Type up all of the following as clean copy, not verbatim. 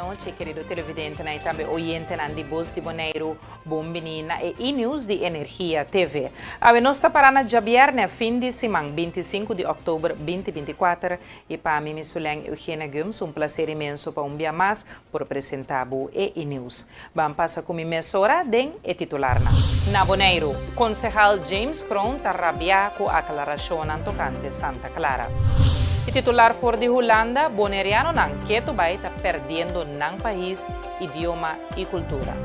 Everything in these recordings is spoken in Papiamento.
anochi, kerido televidentenan i tambe oyentenan di Bos di Boneiru. Bon bini na e E-News di Energia TV. Awe nos ta para na djabièrnè, fin di siman, 25 di òktober 2024, i pa mi, Misulen Eugenia Gumbs, un plaser inmenso pa un bia mas por presentá bo e E-News. Ban pasa ku mi mesora den e titularnan. Na Boneiru, konsehal James Kroon ta rabiá ku aklarashonnan tokante Santa Clara. E titular for di Hulanda, Bonerianonan ketu bai ta perdiendo nan pais, idioma i kultura.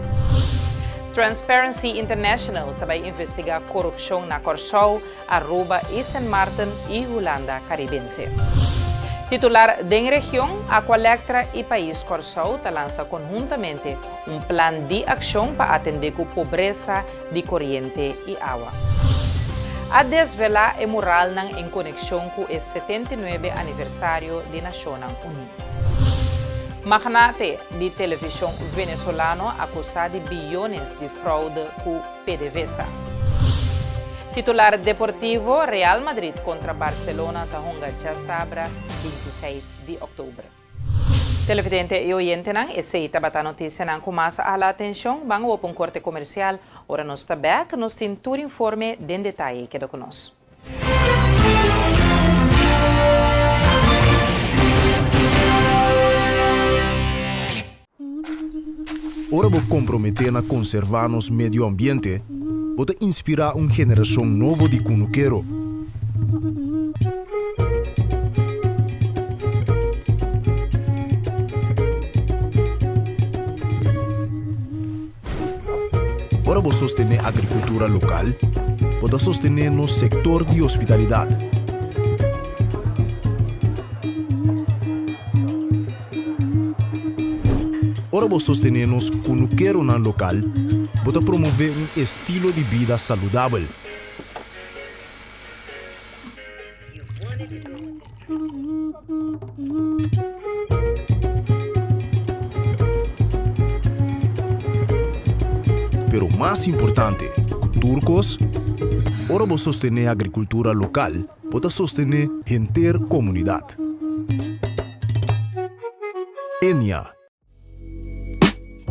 Transparency International ta bai investigá korupshon na Kòrsou, Aruba i Sint Maarten i Hulanda Karibense. Titular Den region, Aqualectra i Pais Kòrsou ta lansa konhuntamente un plan di akshon pa atendé ku pobresa di koriente i awa. A desvelá e muralnan en konekshon ku e 79 aniversario di Nashonnan Uní. Magnate di televishon venezolano akusá di biyones di froude ku PDVSA. Titular Deportivo, Real Madrid kontra Barcelona ta hunga djasabra 26 di òktober. Televidente i oyentenan, esei tabata notisianan ku mas a hala atenshon. Ban opa un korte komersial. Ora nos ta bèk, nos tin tur informe den detaye. Keda ku nos. Ora bo komprometé na konservá nos medio ambiente, bo ta inspirá un generashon nobo di kunukero. Ora bo sostené agrikultura lokal, bo ta sostené nos sektor di hospitalidat. Ora bo sostené nos kunukeronan lokal, bo ta promové un estilo di bida saludabel. Pero mas importante ku tur kos, ora bo sostené agrikultura lokal, Bo ta sostené henter komunidat. Enia.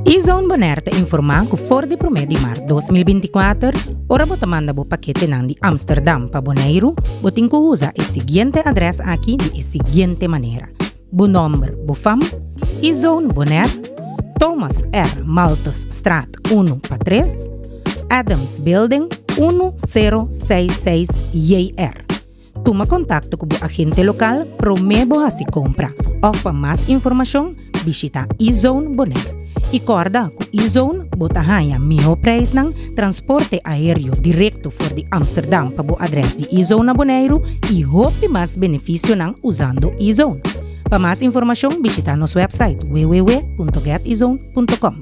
E-Zone Bonaire ta informá ku for di promé di mart 2024, ora bo ta manda bo paketenan di Amsterdam pa Boneiru, bo tin ku usa e siguiente adrès aki di e siguiente manera, Bo nòmber, bo fam, E-Zone Bonaire, Thomas R. Malthusstraat unu pa tres, Adams Building, unu sero seis seis JR. Tuma kontakto ku bo agente lokal promé bo hasi kompra òf pa mas informashon bishita E-Zone Bonaire. I kòrda ku E-Zone bo ta haña mihó preisnan, transporte aéreo direkto for di Amsterdam pa bo adrès di E-Zone na Boneiru i hopi mas benefisionan usando E-Zone. Pa mas informashon bishita nos wèpsait www.getezone.com.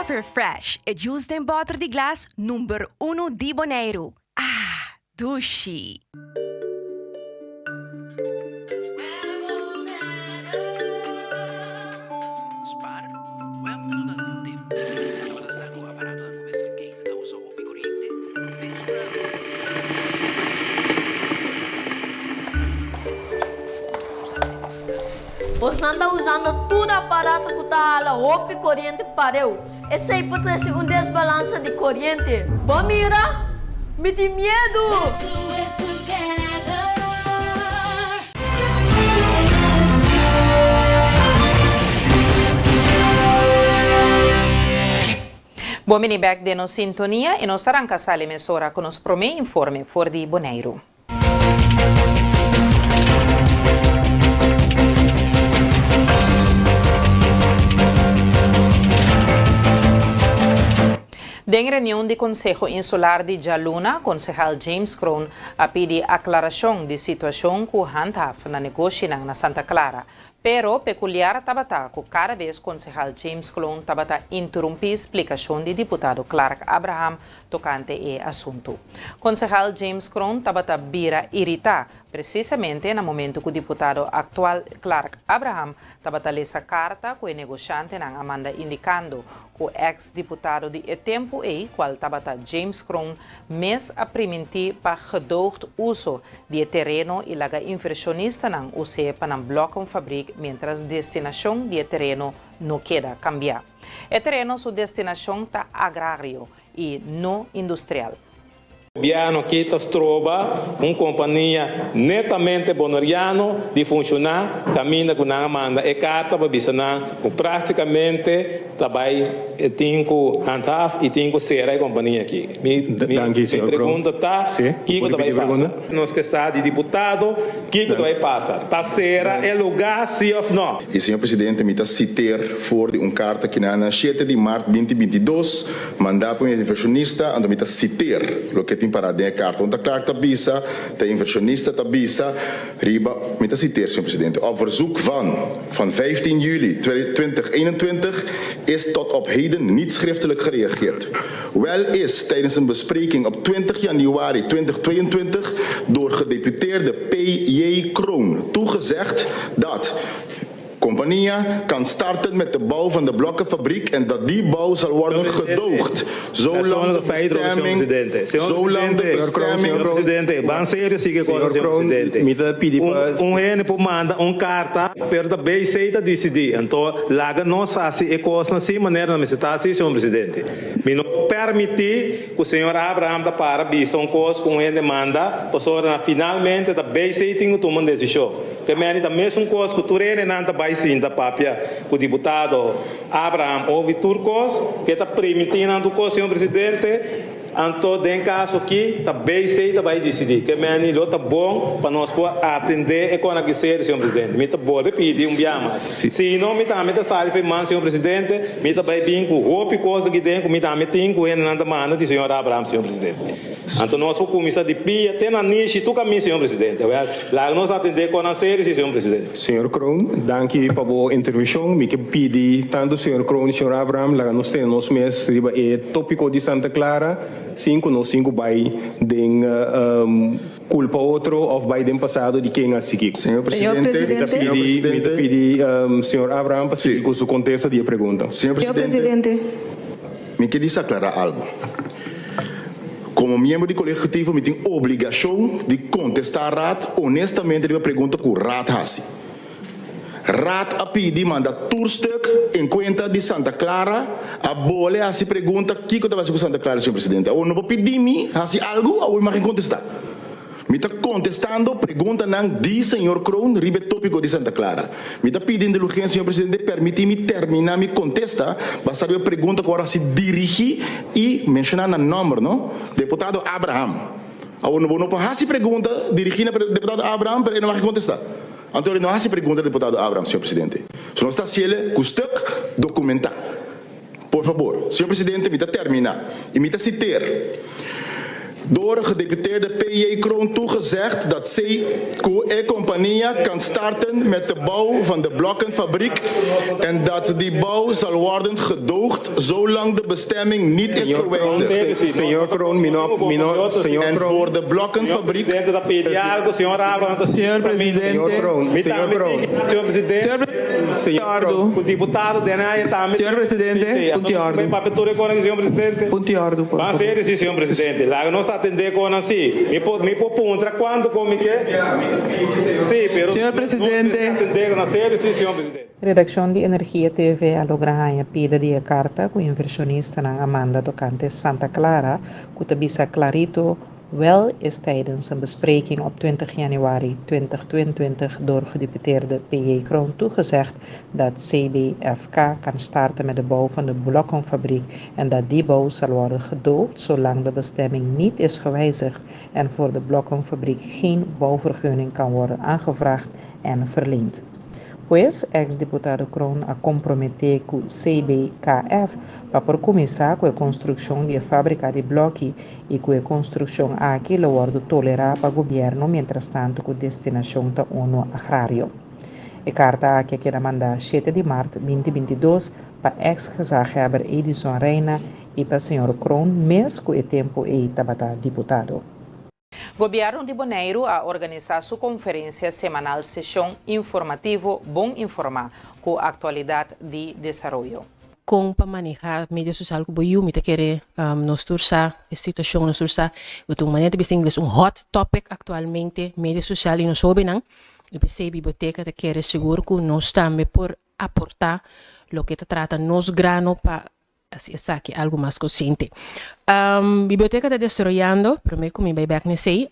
Everfresh, e juice den bòter di glas number uno di Boneiru. Ah, dushi! Bosnan ta usando tur aparato ku ta hala hopi koriente pareu. Esei por trese un desbalansa di koriente. Bo mira? Mi tin miedu! Bon bini bèk den nos sintonia i nos ta ranka sali mesora ku nos promé informe for di Boneiru. Den reunion di Konseho Insular di djaluna, konsehal James Kroon a pidi aklarashon di situashon ku handhaf na negoshinan na Santa Clara. Pero pekuliar tabata ku kada bes konsehal James Kroon tabata interumpí splikashon di diputado Clark Abraham tokante e asuntu. Konsehal James Kroon tabata bira iritá presisamente na momentu ku diputado aktual Clark Abraham tabata lesa karta ku e negoshantenan a manda indikando ku eks diputado di e tempu ei, kual tabata James Kroon, mes a primintí pa gedoogd uso di e tereno i laga invershonistanan us'é pa nan blokkenfabriek miéntras destinashon di e tereno no keda kambiá. E tereno su destinashon ta agrario i no industrial. Gobièrnu aki ta stroba un kompania netamente boneriano di funshoná kaminda ku nan a manda e karta pa bisa nan ku práktikamente ta bai tin ku handhaf i tin ku sera e kompania aki. Mi Danki, señor Kroon. pregunta ta Sí, kiko por ta bai ripití e pasa? pregunta? Nos ke sa di diputado kiko ta bai pasa. Ta sera e lugá sí òf nò? I señor presidente mi ta citeer for di un carta ki nan na shete di maart binti 22 mandá pa un inversionista anto mi ta citeer loke tin pará den e carta un ta Clark ta bisa ta e inversionista ta bisa riba mi ta citeer señor presidente op verzoek van van 15 juli 2021 is tot op heden niet schriftelijk gereageerd wel is tijdens een bespreking op 20 januari 2022 door gedeputeerde PJ Kroon toegezegd dat Compania kan starten met de bouw van de blokkenfabriek en dat die bouw zal worden gedoogd zolang de bestemming zolang de bestemming Señor presidente, ban serio sigui con Señor señor Kroon, presidente. mi ta pidi Un pa. un hende por manda un carta, pero ta BC ta dicidi. Anto laga nos haci e cosnan sin manera nan mester ta haci, señor presidente. Mi no por permiti cu señor Abraham ta para bisa un cos cu un hende manda, pasobra na finalmente ta BC tin cu tuma un decision. Te meni ta mesun kos ku tur hendenan ta bai sinta papia ku diputado Abraham ovi tur kos ke ta primintí nan tur kos señor presidente anto den kaso aki ta BC ta bai disidí ke meni lo ta bon pa nos por atendé e kos aki serio señor presidente mi ta bolbe pidi un bia mas si no mi tambe ta sali for e man señor presidente mi ta bai bin ku hopi kos aki den ku mi tambe tin ku hendenan ta manda di señor Abraham señor presidente. Anto nos por cuminsa di pia te na nishi tur camin, señor presidente. Wel, laga nos atende con nan serio si, señor presidente. Señor Kroon, danki pa bo intervencion. Mi ke pidi tanto señor Kroon y señor Abraham laga nos tene nos mes riba e topico di Santa Clara sin cu nos tin cu bay den culpa otro of bay den pasado di ken a sigui. Señor presidente, Mi ta señor pidi, mi ta presidente. pidi señor Abraham pa sigui Sí. cu su contesta di e pregunta. Señor presidente, mi ke disaclara algo. Komo miembro di Kolegio Ehekutivo mi tin obligashon di kontestá Raad honestamente riba pregunta ku Raad hasi. Raad a pidi manda tur stuk en kuenta di Santa Clara, a bole hasi pregunta kiko ta basi ku Santa Clara, señor presidente. Awor no por pidi mi hasi algu, awor mi makin kontestá. Mi ta kontestando preguntanan di señor Kroon riba e tópiko di Santa Clara. Mi ta pidi indulgensia, señor presidente, permití mi terminá mi kontesta basá riba e pregunta ku ora a si dirigí i menshoná na nòmber, no? Deputado Abraham. Awor no bo no por hasi pregunta dirigí na deputado Abraham, pero e no wak kontestá. Anto e no hasi pregunta na deputado Abraham, señor presidente. So nos ta hasiel ku stuk dokumentá. Por fabor, señor presidente, mi ta terminá i mi ta citeer, Door gedeputeerde PJ. Kroon toegezegd dat C ku e compania kan starten met de bouw van de blokkenfabriek en dat die bouw zal worden gedoogd zolang de bestemming niet is Señor Kroon, gewijzigd. señor Kroon, mi no, mi no, señor En Kroon. voor de blokkenfabriek. Señor presidente. Señor Kroon, señor Kroon. Señor presidente. Señor Kroon. Ku diputado den aya tambe. Señor presidente, punto y orden. Papia tur e kos, señor presidente. Punto y orden, por Ban favor. serio si, señor presidente. Laga nos atende kon asi. Mi por mi por puntra kuantu kon mi ke? Si, pero Señor presidente. nos mester atende kon serio si, señor presidente. Redakshon di Energia TV a logra haña pida di e karta ku invershonistanan a manda tokante Santa Clara ku ta bisa klarito. Wel is tijdens een bespreking op 20 januari 2022 door gedeputeerde P.J. Kroon toegezegd dat CBFK kan starten met de bouw van de blokkenfabriek en dat die bouw zal worden gedoogd zolang de bestemming niet is gewijzigd en voor de blokkenfabriek geen bouwvergunning kan worden aangevraagd en verleend. Pues, eks-diputado Kroon a komprometé ku CBKF pa por kuminsá ku e konstrukshon di e fábrika di blòki i ku e konstrukshon aki lo wòrdu tolerá pa gobièrnu mientrastantu ku destinashon ta unu agrario. E karta aki a keda mandá shete di mart 2022 pa eks-gezaghebber Edison Rijna i pa señor Kroon mes ku e tempu ei tabata diputado. Gobièrnu di Boneiru a organisá su konferensia semanal seshon informativo Bon Informá ku aktualidat di desaroyo. Kon pa manehá medio sosial ku bo yu, mi ta kere nos tur sa e situashon, nos tur sa ku ta un manera ta bisa ingles un hot topic aktualmente medio sosial i nos hóbennan i p'esei biblioteka ta kere sigur ku nos tambe por aportá loke ta trata nos grano pa Hasi esaki algu mas konsiente. Biblioteka ta desaroyando, promé ku mi bai bèk na esei,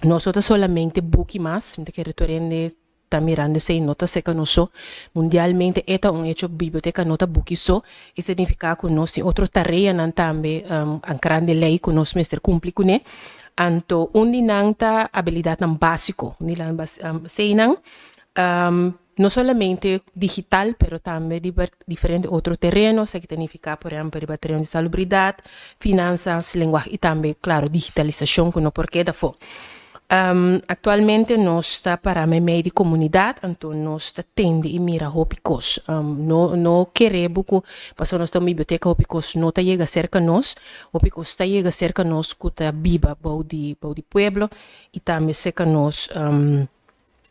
nos no ta solamente buki mas, mi ta kere tur hende ta mirando esei, no ta seka nos so. Mundialmente e ta un hecho, biblioteka no ta buki so, e signifiká ku nos tin otro tareanan tambe ankrá den lei ku nos mester kumpli kuné. Anto un di nan ta abilidatnan básiko, un di nan eseinan. No solamente digital pero tambe riba diferente otro tereno, esaki ta nifiká por ehèmpel riba tereno di salubridat, finansas, lenguahe i tambe klaro digitalisashon ku no por keda afó. Aktualmente nos ta pará meimei di komunidat anto nos ta tende i mira hopi kos. No no kere bo ku pasobra nos ta un biblioteka hopi kos no ta yega serka nos, hopi kos ta yega serka nos ku ta biba bou di bou di pueblo i tambe serka nos.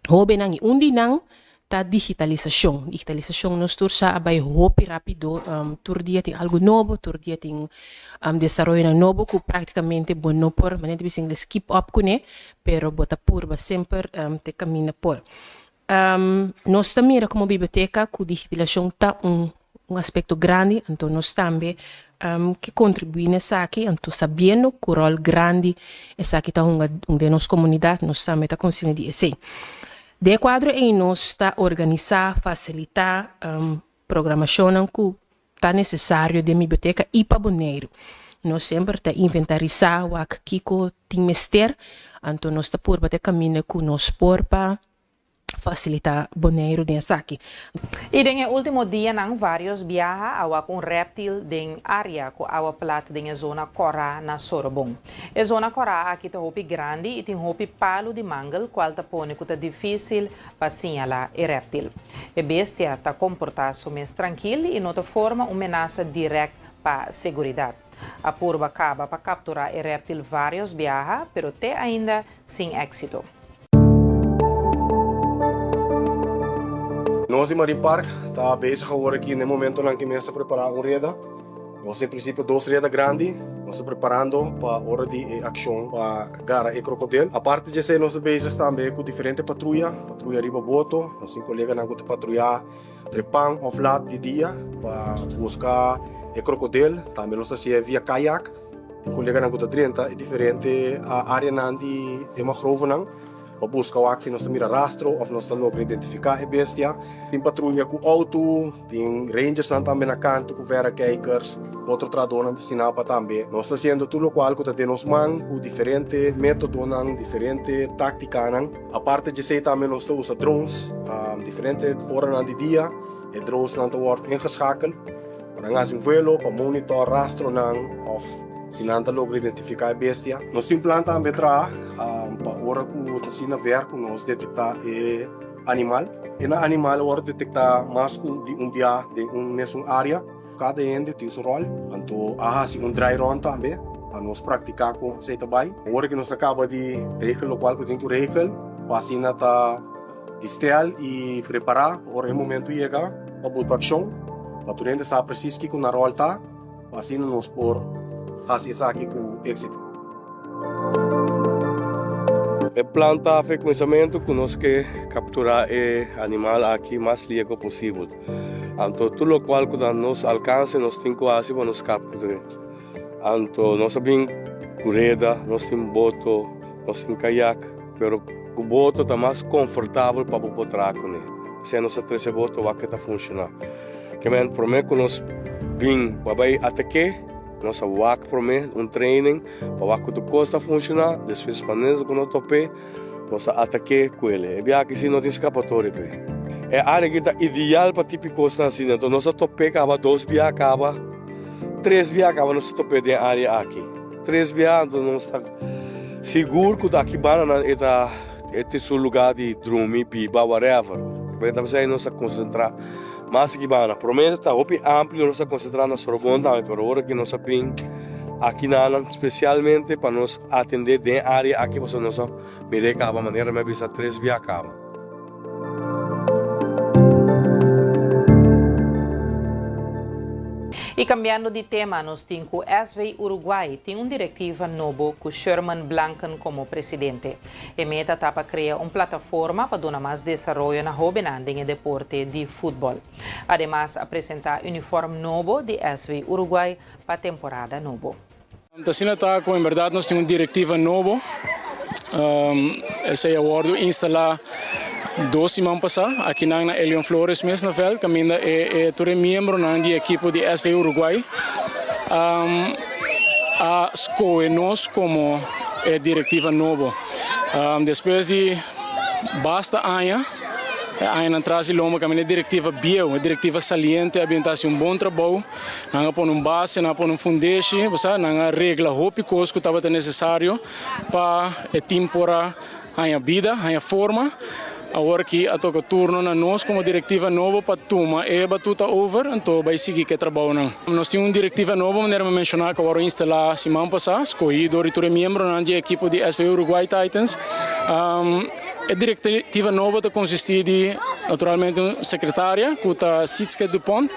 Hóbennan i un di nan ta digitalisashon. Digitalisashon nos tur sa a bai hopi rápido. Tur dia tin algu nobo, tur dia tin desaroyonan nobo ku práktikamente bo no por, manera ta bisa ingles, keep up kuné, pero bo ta purba semper te kaminda por. Nos ta mira komo biblioteka ku digitilashon ta un un aspekto grandi, anto nos tambe ke kontribuí na esaki, anto sabiendo ku ròl grandi esaki ta hunga den nos komunidat, nos tambe ta konsiente di esei. Den e kuadro ei nos ta organisá, fasilitá programashonnan ku ta nesesario den biblioteka i pa Boneiru. Nos semper ta inventarisá wak kiko tin mester, anto nos ta purba ta kaminda ku nos por pa facilita Boneiru den esaki. I den e ultimo dianan varios biaha a wak un reptil den area ku awa plat den e zona kòrá na Sorobon. E zona kòrá aki ta hopi grandi i tin hopi palu di mangel kual ta pone ku ta difisil pa siñalá e reptil. E bestia ta komportá su mes trankil i no ta forma un menasa dirèkt pa seguridat. A purba kaba pa kapturá e reptil varios biaha pero te ainda sin éksito. Nos di Marine Park ta bezig awor aki na e momentonan ki mes ta prepara un reda. Nos tin en principio dos reda grandi. Nos ta preparando pa ora di e accion pa gara e krokodil. Aparte di esei nos ta bezig tambe ku diferente patruya, patruya riba boto. Nos tin koleganan ku ta patruya trepan of lat di dia pa buska e krokodil. Tambe nos ta hasié via kayak. Tin koleganan ku ta drenta e diferente areanan di e mangrovenan pa buska wak si nos ta mira rastro òf nos ta logra identifiká e bestia. Tin patruya ku outo, tin rangersnan tambe na kantu ku verrekijkers, otro trahadónan di Stinapa tambe. Nos ta hasiendo tur lokual ku ta den nos man ku diferente métodonan, diferente táktikanan. Aparte di esei tambe nos ta usa drones diferente oranan di dia. E dronesnan ta wòrdu ingeschakel. Pa nan hasi un vuelo pa monitor rastronan of si nan ta logra identifica e bestia. Nos tin plan tambe traha pa ora cu ta asina ver cu nos detecta e animal. E na animal a wordo detecta mas cu di un bia den un mesun area. Cada hende tin su rol, anto a hasi un dry run tambe pa nos practica con esey ta bay. Ora cu nos a caba di regel locual cu tin cu regel pa asina ta. Di stel i prepará pa ora e momentu yega pa buta akshon, pa tur hende sa presis kiko nan ròl ta, pa asina nos por hasi esaki ku éksito. E plan ta afe kuminsamentu ku nos ke kapturá e animal aki mas liego posibel. Anto tur lokual ku ta nos alkanse nos tin ku hasi pa nos kaptur'é. Anto nos a bin. Ku reda, nos tin boto, nos tin kayak, pero ku boto ta mas konfortabel pa bo por traha kuné. P'esei nos a trese boto wak ke ta funshoná. Ke men promé ku nos bin pa bai atak'é, nos a wak promé un training pa wak ku tur kos ta funshoná, despues manera ku nos top'é, nos a atak'é ku el. E biaha aki si no tin skapatoria p'e. E área aki ta ideal pa tipi kosnan asina, enton nos a top'é kaba dos biaha kaba. Tres bia kaba nos ta top'é den área aki. Tres bia anto nos ta sigur ku ta aki banda nan e ta e tin su lugá di drumi, biba, whatever. Pasobra ta p'esei nos ta konsentrá mas aki banda. Promé ta hopi amplio nos ta konsentrá na Sorobon tambe, pero ora ku nos a bin aki nan spesialmente pa nos atendé den área aki pasobra nos a mir'é kaba manera mi a bisa tres bia kaba. Y cambiando di tema, nos tin cu SV Uruguay tin un directiva nobo cu Sherman Blanken como presidente. E meta ta pa crea un plataforma pa duna mas desaroyo na hobennan den e deporte di futbol. Ademas a presenta uniform nobo di SV Uruguay pa temporada nobo. Ta asina ta ku en bèrdat nos tin un direktiva nobo. Esei a wòrdu instalá dos siman pasá akinan na Elion Flores mes na vèlt kaminda e tur e miembronan di ekipo di SV Uruguay a skohe nos komo e direktiva nobo. Despues di basta aña. E añanan tras di lomba kaminda e direktiva bieu, e direktiva saliente a bin ta hasi un bon trabou. Nan a pone un base, nan a pone un fundeshi, bo sa, nan a regla hopi kos ku tabata nesesario pa e tim por a haña bida, haña forma. Awor aki a toka turno na nos komo direktiva nobo pa tuma e batuta over, anto bai sigui ku e trabounan. Nos tin un direktiva nobo, manera mi a menshoná, ku a wòrdu instalá siman pasá, skohí dor di tur e miembronan di e ekipo di SV Uruguay Titans. E direktiva nobo ta konsistí di naturalmente un sekretaria ku ta Sietske Dupont.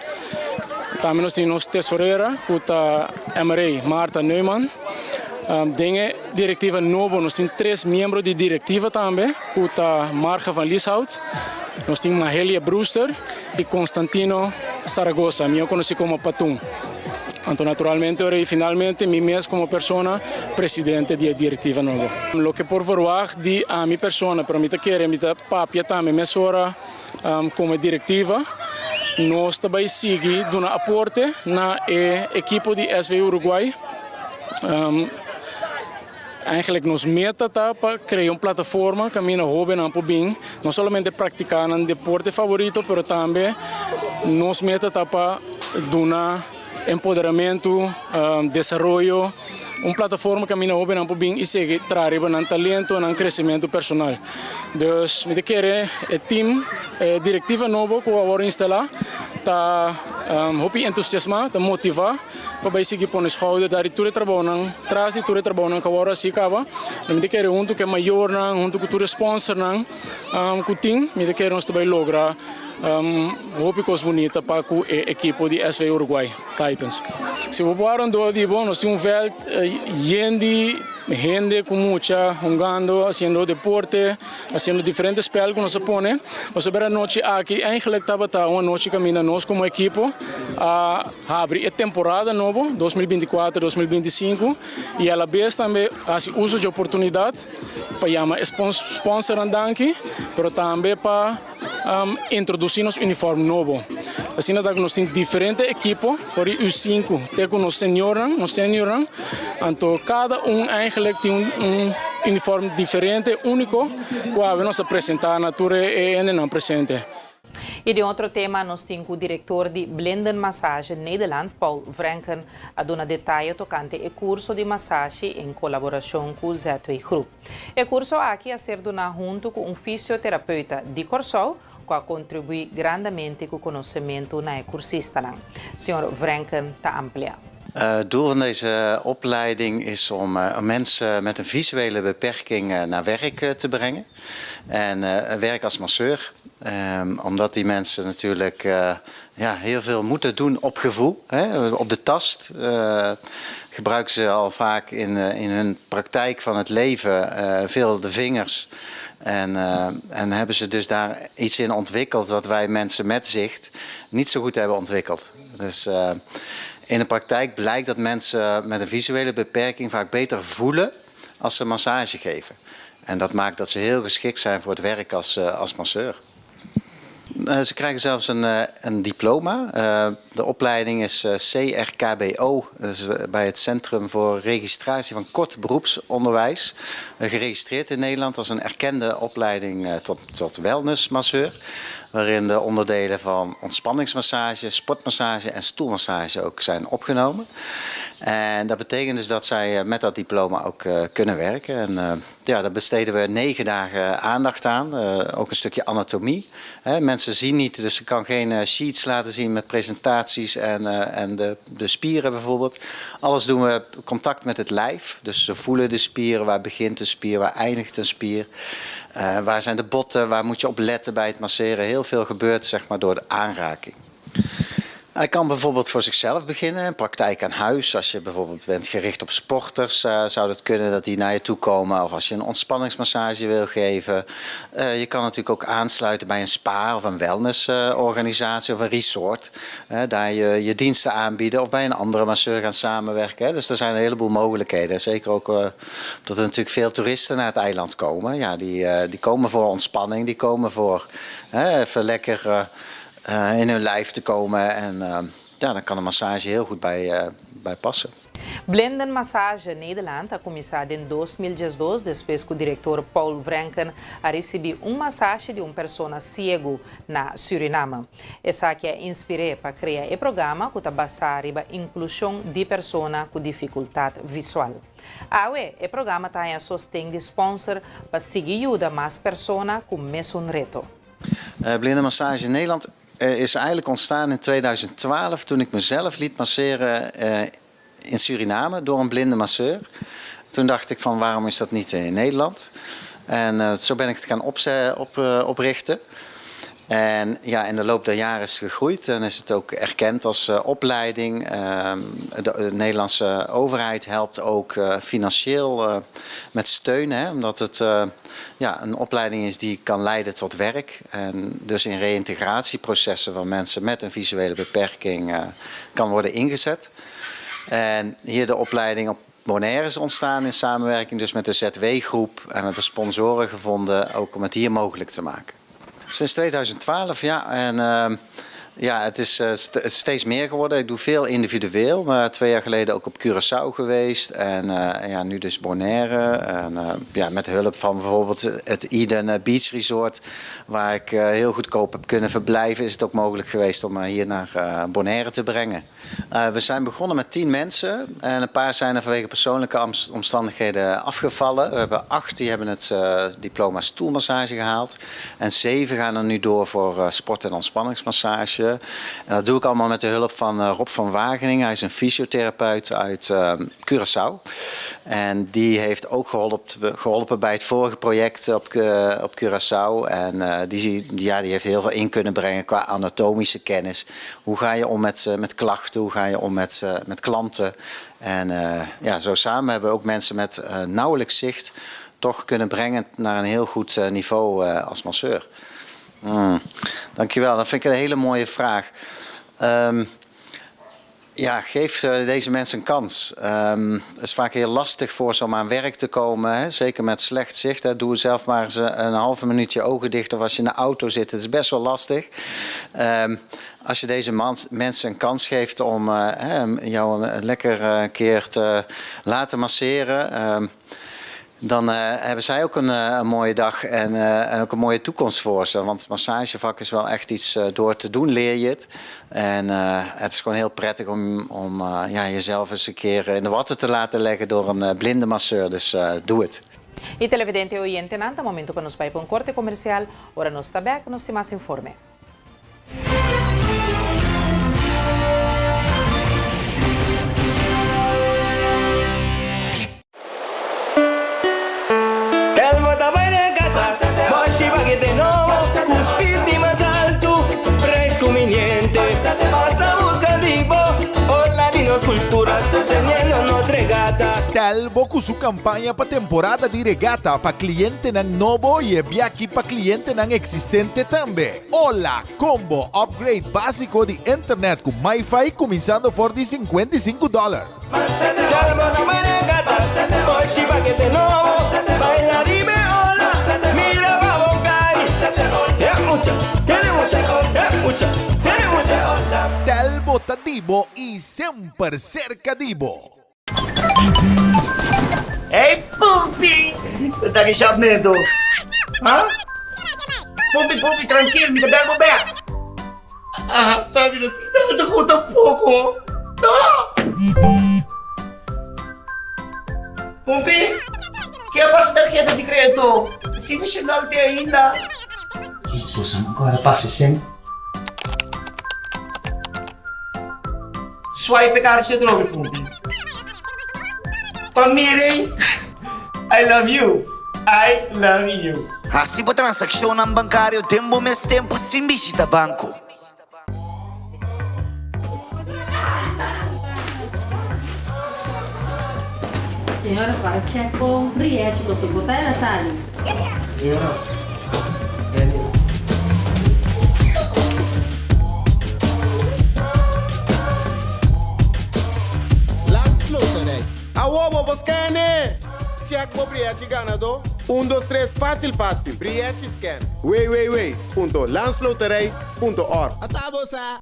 Tambe nos tin nos tesorera ku ta MRA Martha Neumann. Den e direktiva nobo nos tin tres miembro di direktiva tambe ku ta Marga van Lieshout, nos tin Mahelia Brewster i Constantino Zaragoza, mihó konosí komo Patun. Anto naturalmente ora i finalmente mi mes komo persona presidente di e direktiva nobo. Loke por verwagt di ami persona, pero mi ta kere mi ta papia tambe mesora komo e direktiva, nos ta bai sigui duna aporte na e ekipo di SV Uruguay. Eigenlijk nos meta ta pa krea un plataforma kaminda hóbennan por bin no solamente praktiká nan deporte favorito pero tambe nos meta ta pa duna empoderamentu, desaroyo, un plataforma kaminda hóbennan por bin i sigui traha riba nan talento, nan kresementu personal. Dus mi ta kere e team, e direktiva nobo ku awor instalá ta hopi entusiasmá, ta motivá. Pa bai sigui pone schouder dar di tur e trabounan, tras di tur e trabounan ku a wòrdu hasi kaba. Mi ta kere huntu ku e mayornan, huntu ku tur e sponsornan ku tin, mi ta kere nos ta bai logra hopi kos bunita pa ku e ekipo di SV Uruguay Titans. Si bo por wak rondó di bo, nos tin un vèlt yen di hende ku mucha hungando, hasiendo deporte. Haciendo diferente spel cu nos a pone. Pasobra e anochi aki eigenlijk tabata un anochi caminda nos como ekipo a habri e temporada nobo, 2024, 2025, y a la bes tambe haci uso dje oportunidad pa yama e sponsornan danki, pero tambe pa introduci nos uniform nobo. Asina ta cu nos tin diferente ekipo for di U sinku te cu nos seniornan, nos seniornan, anto cada un eigenlijk tin un uniform diferente, unico, cu awe nos a presenta na tur e hendenan presente. Y den otro tema nos tin cu director di Blinden Massage Nederland, Paul Vrenken, a duna detaye tocante e curso di masashi en colaboracion cu ZW Groep. E curso aki a ser duna hunto cu un fisioterapeuta di Corsou cu a contribui grandamente cu conocemento na e cursistanan. Señor Vrenken ta amplia. Het doel van deze opleiding is om mensen met een visuele beperking naar werk te brengen. En werk als masseur. Omdat die mensen natuurlijk ja, heel veel moeten doen op gevoel, hè, op de tast. Gebruiken ze al vaak in, in hun praktijk van het leven veel de vingers. En, en hebben ze dus daar iets in ontwikkeld wat wij mensen met zicht niet zo goed hebben ontwikkeld. Dus. In de praktijk blijkt dat mensen met een visuele beperking vaak beter voelen als ze massage geven. En dat maakt dat ze heel geschikt zijn voor het werk als, als masseur. Ze krijgen zelfs een, een diploma. De opleiding is CRKBO, dat is bij het Centrum voor Registratie van Kort Beroepsonderwijs. Geregistreerd in Nederland als een erkende opleiding tot wellnessmasseur. Waarin de onderdelen van ontspanningsmassage, sportmassage en stoelmassage ook zijn opgenomen. En dat betekent dus dat zij met dat diploma ook kunnen werken. En ja, daar besteden we 9 dagen aandacht aan. Ook een stukje anatomie. Hè, mensen zien niet, dus ik kan geen sheets laten zien met presentaties en de spieren bijvoorbeeld. Alles doen we contact met het lijf. Dus ze voelen de spieren, waar begint de spier, waar eindigt een spier. Waar zijn de botten, waar moet je op letten bij het masseren. Heel veel gebeurt zeg maar, door de aanraking. Hij kan bijvoorbeeld voor zichzelf beginnen, een praktijk aan huis. Als je bijvoorbeeld bent gericht op sporters, zou het kunnen dat die naar je toe komen. Of als je een ontspanningsmassage wil geven. Je kan natuurlijk ook aansluiten bij een spa of een wellnessorganisatie of een resort. Daar je diensten aanbieden of bij een andere masseur gaan samenwerken. Hè. Dus er zijn een heleboel mogelijkheden. Zeker ook omdat er natuurlijk veel toeristen naar het eiland komen. Ja, die komen voor ontspanning, die komen voor even lekker in hun lijf te komen. En ja, dan kan een massage heel goed bij passen. Blindenmassage Nederland a kuminsá na 2012, despues ku direktor Paul Vrenken a risibí un massage di un persona siegu na Suriname. Esaki a inspir'é pa krea e programa ku ta basá riba inklushon di persona ku difikultat visual. Awe, e programa tin sosten di sponsor pa sigui yuda mas persona ku mesun reto. Blindenmassage in Nederland is eigenlijk ontstaan in 2012 toen ik mezelf liet masseren in Suriname door een blinde masseur. Toen dacht ik van waarom is dat niet in Nederland? En zo ben ik het gaan oprichten. En ja, in de loop der jaren is het gegroeid en is het ook erkend als opleiding. De Nederlandse overheid helpt ook financieel met steun, hè, omdat het ja, een opleiding is die kan leiden tot werk. En dus in reïntegratieprocessen van mensen met een visuele beperking kan worden ingezet. En hier de opleiding op Bonaire is ontstaan in samenwerking dus met de ZW-groep. En we hebben sponsoren gevonden ook om het hier mogelijk te maken. Sinds 2012, ja. En ja, het is steeds meer geworden. Ik doe veel individueel. Maar 2 jaar geleden ook op Curaçao geweest. En ja, nu dus Bonaire. En ja, met hulp van bijvoorbeeld het Eden Beach Resort, waar ik heel goedkoop heb kunnen verblijven, is het ook mogelijk geweest om me hier naar Bonaire te brengen. We zijn begonnen met 10 mensen. En een paar zijn er vanwege persoonlijke omstandigheden afgevallen. We hebben 8 die hebben het diploma stoelmassage gehaald. En 7 gaan er nu door voor sport- en ontspanningsmassage. En dat doe ik allemaal met de hulp van Rob van Wageningen. Hij is een fysiotherapeut uit Curaçao. En die heeft ook geholpen bij het vorige project op Curaçao. En die heeft heel veel in kunnen brengen qua anatomische kennis. Hoe ga je om met klachten? Hoe ga je om met klanten? En ja, zo samen hebben we ook mensen met nauwelijks zicht toch kunnen brengen naar een heel goed niveau als masseur. Dankjewel, dat vind ik een hele mooie vraag. Ja, geef deze mensen een kans. Het is vaak heel lastig voor ze om aan werk te komen. Hè? Zeker met slecht zicht. Hè? Doe zelf maar eens een halve minuut je ogen dicht of als je in de auto zit. Het is best wel lastig. Als je deze mensen een kans geeft om jou een lekker keer te laten masseren, dan hebben zij ook een mooie dag en ook een mooie toekomst voor ze. Want het massagevak is wel echt iets, door te doen leer je het. En het is gewoon heel prettig om ja, jezelf eens een keer in de watten te laten leggen door een blinde masseur. Dus doe het. I televidente oyente, ta momento pa nos bai un korte komersial. Ora nos ta bèk, nos tin mas informe. Elmo ta bai regata, Boshi pakete nobo, ku speed di mas altu, prijs kumbiniente. Pasa buska di bo, ola di nos kultura, sosteniendo nos regata. Telbo ku su kampaña pa temporada di regata pa klientenan nobo i e biaki pa klientenan eksistente tambe. Ola Combo Upgrade básiko di internet ku MiFi kuminsando for di 55 dòler. Telbo ta bai regata, oshi pakete nobo, baila riba e ola, mira pa bo kai. E mucha, tene mucha, e mucha, tene mucha. Telbo ta di bo i semper serka di bo. Hey Pumpi! Ta ki shop neto? Ha? Pumpi, Pumpi, trankil, mi ta bel bo bek. Ah, ta mi no tin nada ku tampoko. No! Pumpi, ke a pasa tarheta di kredito? Si mi shenal te ainda. Ki cosa ancora pasa sen? Swipe e karchi atrobe Pumpi. Pa miren I love you, I love you. Hasi bo transakshonnan bankario den bo mes tempu sin bishita banko. Señora para check bo rièchi bo so por ta el a sali. Señora, Benny. Landsloterij. Awo bo por scan-e! Check bo brièchi ganadó. Un dos tres fásil fásil. Brièchi scan. www.landsloterij.org. Ata bo sa!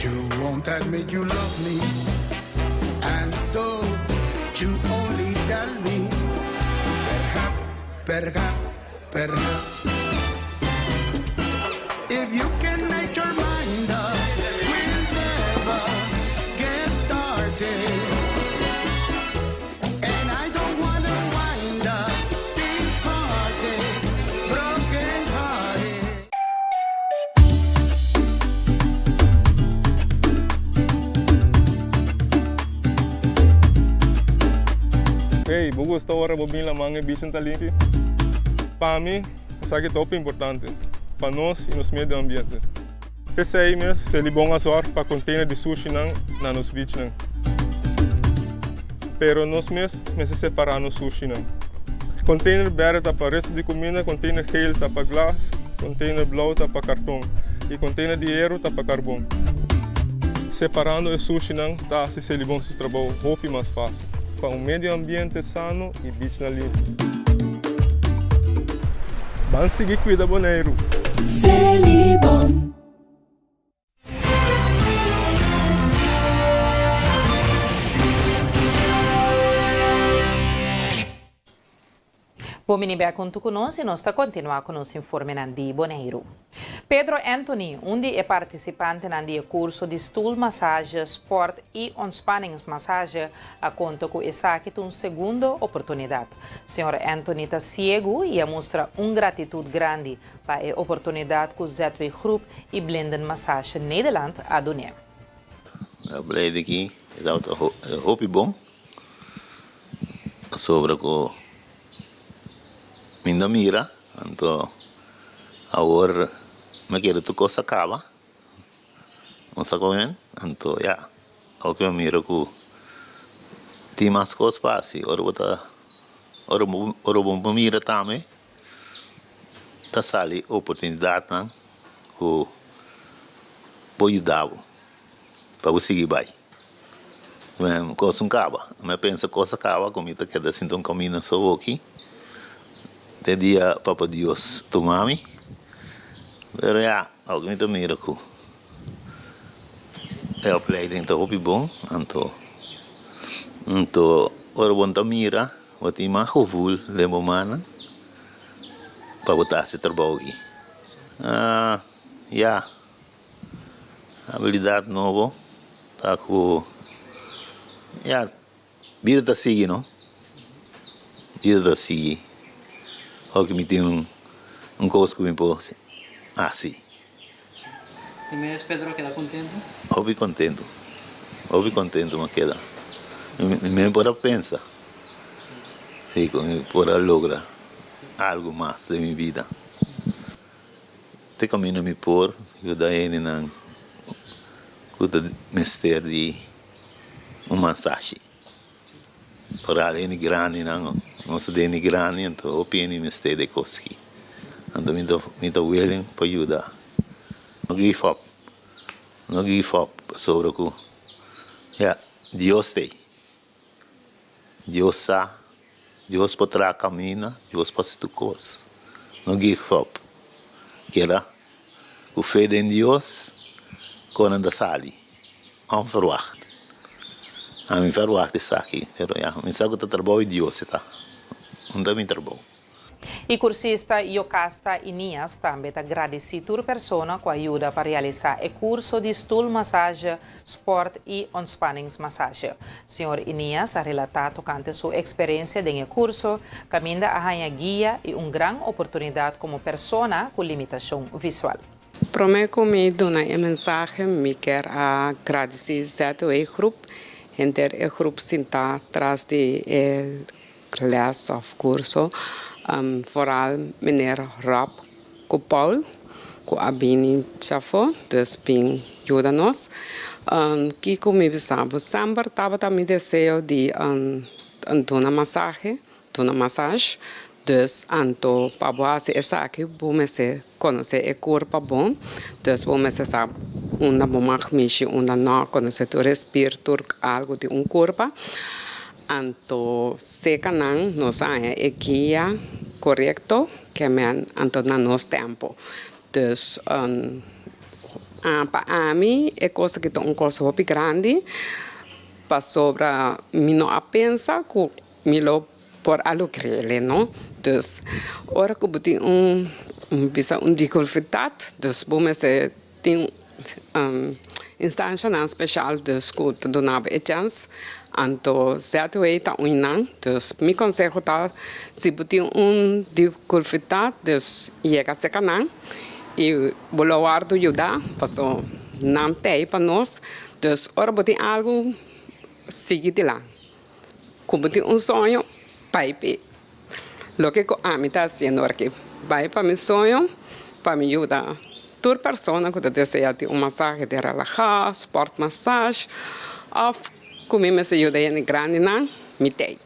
You won't admit you love me And so you only tell me Perhaps, perhaps, perhaps If you can make your mind up We'll never get started And I don't wanna wind up Big hearted, broken hearted Hey, bo gusta ora bo bin laman e bichin ta limpi? Pa mi, esaki ta hopi importante pa nos y nos medio ambiente. P'esei mes Selibon a zorg pa container di sushinan na nos beachnan. Pero nos mes mester separa nos sushinan. Container berde ta pa resto di cuminda, container geel ta pa glas, container blauw ta pa carton y container di hero ta pa carbon. Separando e sushinan ta haci Selibon su trabou hopi mas facil pa un medio ambiente sano y beachnan limpi. Ban sigui cuida Boneiru! Selibon. Bon bini bek huntu ku nos i nos ta kontinuá ku nos informenan di Boneiru. Pedro Anthony, un di e partisipantenan di e kurso di stoelmassage, sport i ontspanningsmassage, a konta ku esaki ta un segundo oportunidat. Señor Anthony ta siegu i a mustra un gratitut grandi pa e oportunidat ku ZW Groep i Blindenmassage Nederland a dun'é. E opleiding aki tabata hopi bon. Pasobra ku mi no mira, anto awor mi kere tur kos a kaba, no sa kon wen, anto ya, awor ku mi mira ku tin mas kos pa hasi, ora bo ta, ora bo ora bo por mira tambe ta sali oportunidatnan ku por yuda bo. Pa bo sigui bai. Mi kos un kaba. Mi a pensa kos a kaba ku mi ta keda sinta un kaminda so hoki te dia Papa Dios tuma mi. Pero ya, awor mi ta mira ku e opleiding ta hopi bon, anto anto ora bo no ta mira bo tin mas gevoel den bo mannan pa bo ta hasi trabou aki. Ya. Habilidad nobo ta ku ya bida ta sigui no, bida ta sigui hopi mi tin un kos ku mi por hasi. Di mes Pedro a keda kontentu? Hopi kontentu, hopi kontentu mi a keda, mi mes por a pensa si ku mi por a logra algu mas den mi bida. Te kaminda mi por yuda hendenan ku ta mester di. Un masashi. Oral hende grandinan, nos ta den hende grandi anto hopi hende mester de kos aki. Anto mi ta mi ta willing pa yuda. No give up, no give up pasobra ku ya Dios ta ei. Dios sa, Dios por traha kaminda, Dios por hasi tur kos. No give up. Keda ku fe den Dios, konan ta sali. Onverwacht. Ami verwacht esaki, pero ya, mi sa ku ta trabou di Dios e ta. No ta mi trabou. E kursista Yocasta Inias tambe ta gradisí tur persona ku a yuda pa realisá e kurso di stoelmassage, sport i ontspanningsmassage. Señor Inias a relatá tokante su eksperensia den e kurso, kaminda a haña guia i un gran oportunidat komo persona ku limitashon visual. Promé ku mi duna e mensahe mi kier a gradisí ZOE Groep, henter e grup sintá tras di e les òf kurso, foral meneer Rob ku Paul ku a bini djafó, dus bin yuda nos. Kiko mi bisa bo? Semper tabata mi deseo di duna masahe, duna massage, dus anto pa bo hasi esaki bo mester konosé e kurpa bon, dus bo mester sa unda bo mag mishi, unda no, konosé tur e spier, tur algu di un kurpa. Anto seka nan nos a haña e guia korekto ke men anto na nos tempo. Dus pa ami e kos aki ta un kos hopi grandi pasobra mi no a pensa ku mi lo por a logr'e no. Dus ora ku bo tin un bisa un difikultat dus bo mester Tin instanshanan speshal dus ku ta duna bo e chèns, anto ZW ta un nan. Dus mi konseho ta si bo tin un difikultat dus yega serka nan i bo lo wòrdu yuda paso nan t'ei pa nos. Dus ora bo tin algu sigui dilanti. Ku bo tin un soño bai p'e. Loke ku ami ta hasiendo aki bai pa mi soño pa mi yuda tur persona ku ta desea di un masahe di relahá, sport massage òf ku mi mester yuda hende grandinan, mi t'ei.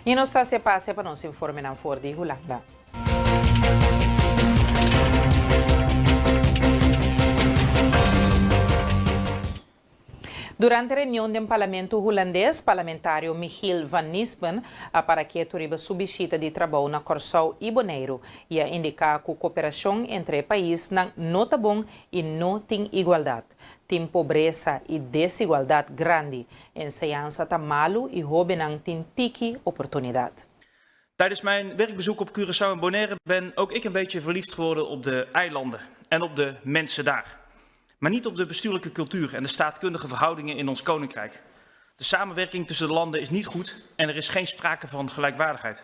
I nos ta hasi e pase pa nos informenan for di Hulanda. Durante reunion den Parlamento Hulandes, parlamentario Michiel van Nispen a para ketu riba su bishita di trabou na Kòrsou i Boneiru i a indiká ku koperashon entre e paisnan no ta bon i no tin igualdat. Tin pobresa i desigualdat grandi, enseñansa ta malu i hóbennan tin tiki oportunidat. Tijdens mijn werkbezoek op Curaçao en Bonaire ben ook ik een beetje verliefd geworden op de eilanden en op de mensen daar. Maar niet op de bestuurlijke cultuur en de staatkundige verhoudingen in ons koninkrijk. De samenwerking tussen de landen is niet goed en er is geen sprake van gelijkwaardigheid.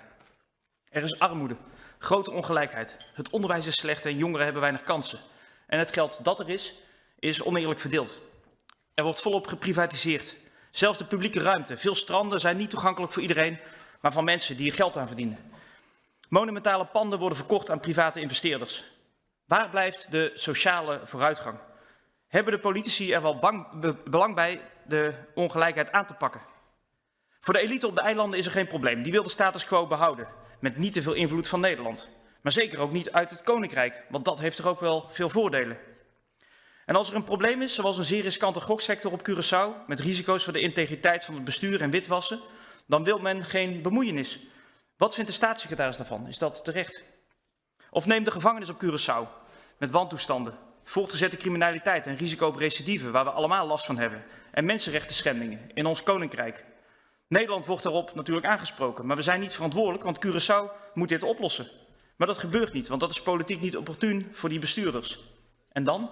Er is armoede, grote ongelijkheid, het onderwijs is slecht en jongeren hebben weinig kansen. En het geld dat er is, is oneerlijk verdeeld. Er wordt volop geprivatiseerd. Zelfs de publieke ruimte, veel stranden zijn niet toegankelijk voor iedereen, maar van mensen die er geld aan verdienen. Monumentale panden worden verkocht aan private investeerders. Waar blijft de sociale vooruitgang? Hebben de politici er wel bang, belang bij de ongelijkheid aan te pakken? Voor de elite op de eilanden is er geen probleem. Die wil de status quo behouden, met niet te veel invloed van Nederland. Maar zeker ook niet uit het Koninkrijk, want dat heeft er ook wel veel voordelen. En als er een probleem is, zoals een zeer riskante goksector op Curaçao, met risico's voor de integriteit van het bestuur en witwassen, dan wil men geen bemoeienis. Wat vindt de staatssecretaris daarvan? Is dat terecht? Of neem de gevangenis op Curaçao, met wantoestanden, voortgezette criminaliteit en risico op recidive, waar we allemaal last van hebben, en mensenrechten schendingen in ons koninkrijk. Nederland wordt daarop natuurlijk aangesproken, maar we zijn niet verantwoordelijk, want Curaçao moet dit oplossen. Maar dat gebeurt niet, want dat is politiek niet opportun voor die bestuurders. En dan?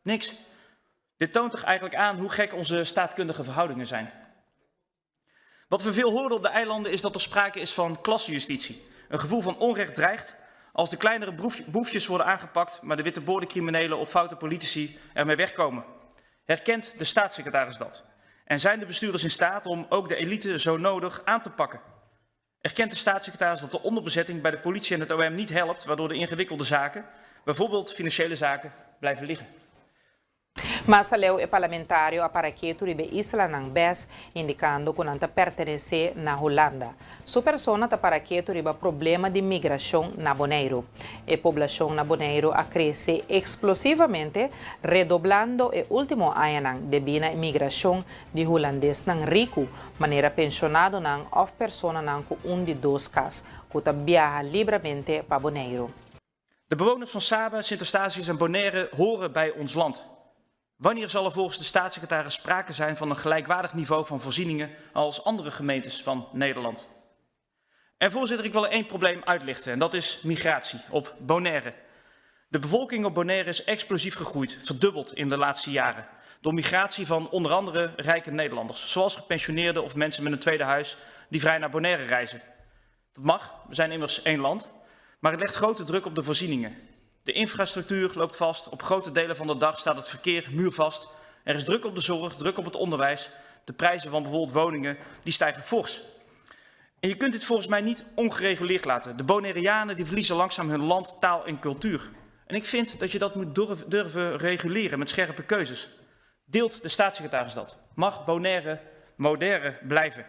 Niks. Dit toont toch eigenlijk aan hoe gek onze staatkundige verhoudingen zijn. Wat we veel horen op de eilanden is dat er sprake is van klassenjustitie. Een gevoel van onrecht dreigt als de kleinere boefjes worden aangepakt, maar de witte boordencriminelen of foute politici ermee wegkomen. Herkent de staatssecretaris dat? En zijn de bestuurders in staat om ook de elite zo nodig aan te pakken? Erkent de staatssecretaris dat de onderbezetting bij de politie en het OM niet helpt, waardoor de ingewikkelde zaken, bijvoorbeeld financiële zaken, blijven liggen? Mas aleu e parlamentario a para ketu riba e islanan bes, indikando ku nan ta pertenesé na Hulanda. Su persona ta para ketu riba problema di migrashon na Boneiru. E poblashon na Boneiru a krese eksplosivamente, redoblando e último añanan debí na e migrashon di hulandesnan riku, manera penshonadonan òf personanan ku un di dos kas, ku ta biaha libramente pa Boneiru. De bewoners van Saba, Sint Eustatius en Bonaire horen bij ons land. Wanneer zal er volgens de staatssecretaris sprake zijn van een gelijkwaardig niveau van voorzieningen als andere gemeentes van Nederland? En voorzitter, ik wil er één probleem uitlichten en dat is migratie op Bonaire. De bevolking op Bonaire is explosief gegroeid, verdubbeld in de laatste jaren. Door migratie van onder andere rijke Nederlanders, zoals gepensioneerden of mensen met een tweede huis die vrij naar Bonaire reizen. Dat mag, we zijn immers één land. Maar het legt grote druk op de voorzieningen. De infrastructuur loopt vast, op grote delen van de dag staat het verkeer muurvast. Er is druk op de zorg, druk op het onderwijs. De prijzen van bijvoorbeeld woningen die stijgen fors. En je kunt dit volgens mij niet ongereguleerd laten. De Bonaireanen die verliezen langzaam hun land, taal en cultuur. En ik vind dat je dat moet durven reguleren met scherpe keuzes. Deelt de staatssecretaris dat? Mag Bonaire moderne blijven?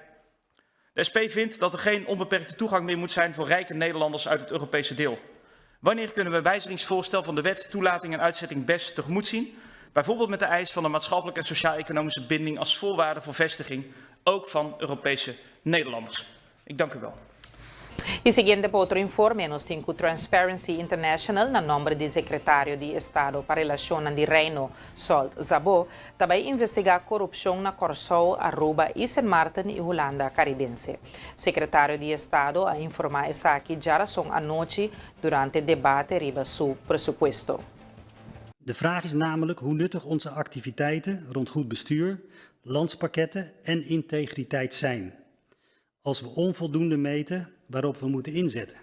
De SP vindt dat er geen onbeperkte toegang meer moet zijn voor rijke Nederlanders uit het Europese deel. Wanneer kunnen we een wijzigingsvoorstel van de wet toelating en uitzetting BES tegemoet zien? Bijvoorbeeld met de eis van de maatschappelijke en sociaal-economische binding als voorwaarde voor vestiging, ook van Europese Nederlanders. Ik dank u wel. E siguiente pa otro informe nos tin ku Transparency International na nòmber di sekretario di Estado pa Relashonnan di Reino, Zsolt Szabó, ta bai investigá korupshon na Kòrsou, Aruba i Sint Maarten i Hulanda Karibense. Sekretario di Estado a informá esaki djarason anochi durante debate riba su presupuesto. De vraag is namelijk hoe nuttig onze activiteiten rond goed bestuur, landspakketten en integriteit zijn, als we onvoldoende meten waarop we moeten inzetten.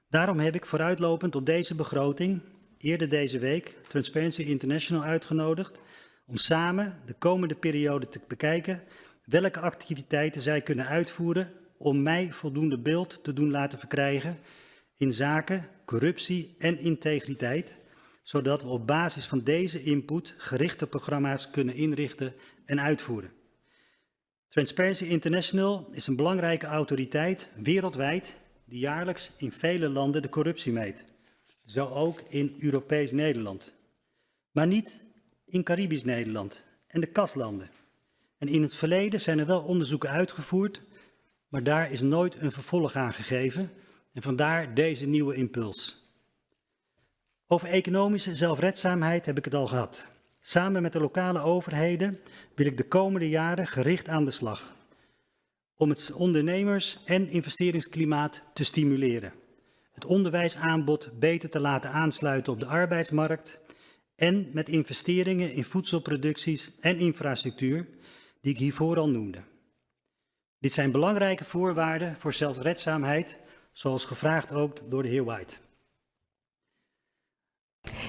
Daarom heb ik vooruitlopend op deze begroting eerder deze week Transparency International uitgenodigd om samen de komende periode te bekijken welke activiteiten zij kunnen uitvoeren om mij voldoende beeld te doen laten verkrijgen in zaken corruptie en integriteit, zodat we op basis van deze input gerichte programma's kunnen inrichten en uitvoeren. Transparency International is een belangrijke autoriteit wereldwijd die jaarlijks in vele landen de corruptie meet. Zo ook in Europees Nederland. Maar niet in Caribisch Nederland en de kastlanden. En in het verleden zijn er wel onderzoeken uitgevoerd, maar daar is nooit een vervolg aan gegeven en vandaar deze nieuwe impuls. Over economische zelfredzaamheid heb ik het al gehad. Samen met de lokale overheden wil ik de komende jaren gericht aan de slag om het ondernemers- en investeringsklimaat te stimuleren, het onderwijsaanbod beter te laten aansluiten op de arbeidsmarkt en met investeringen in voedselproducties en infrastructuur die ik hiervoor al noemde. Dit zijn belangrijke voorwaarden voor zelfredzaamheid, zoals gevraagd ook door de heer White.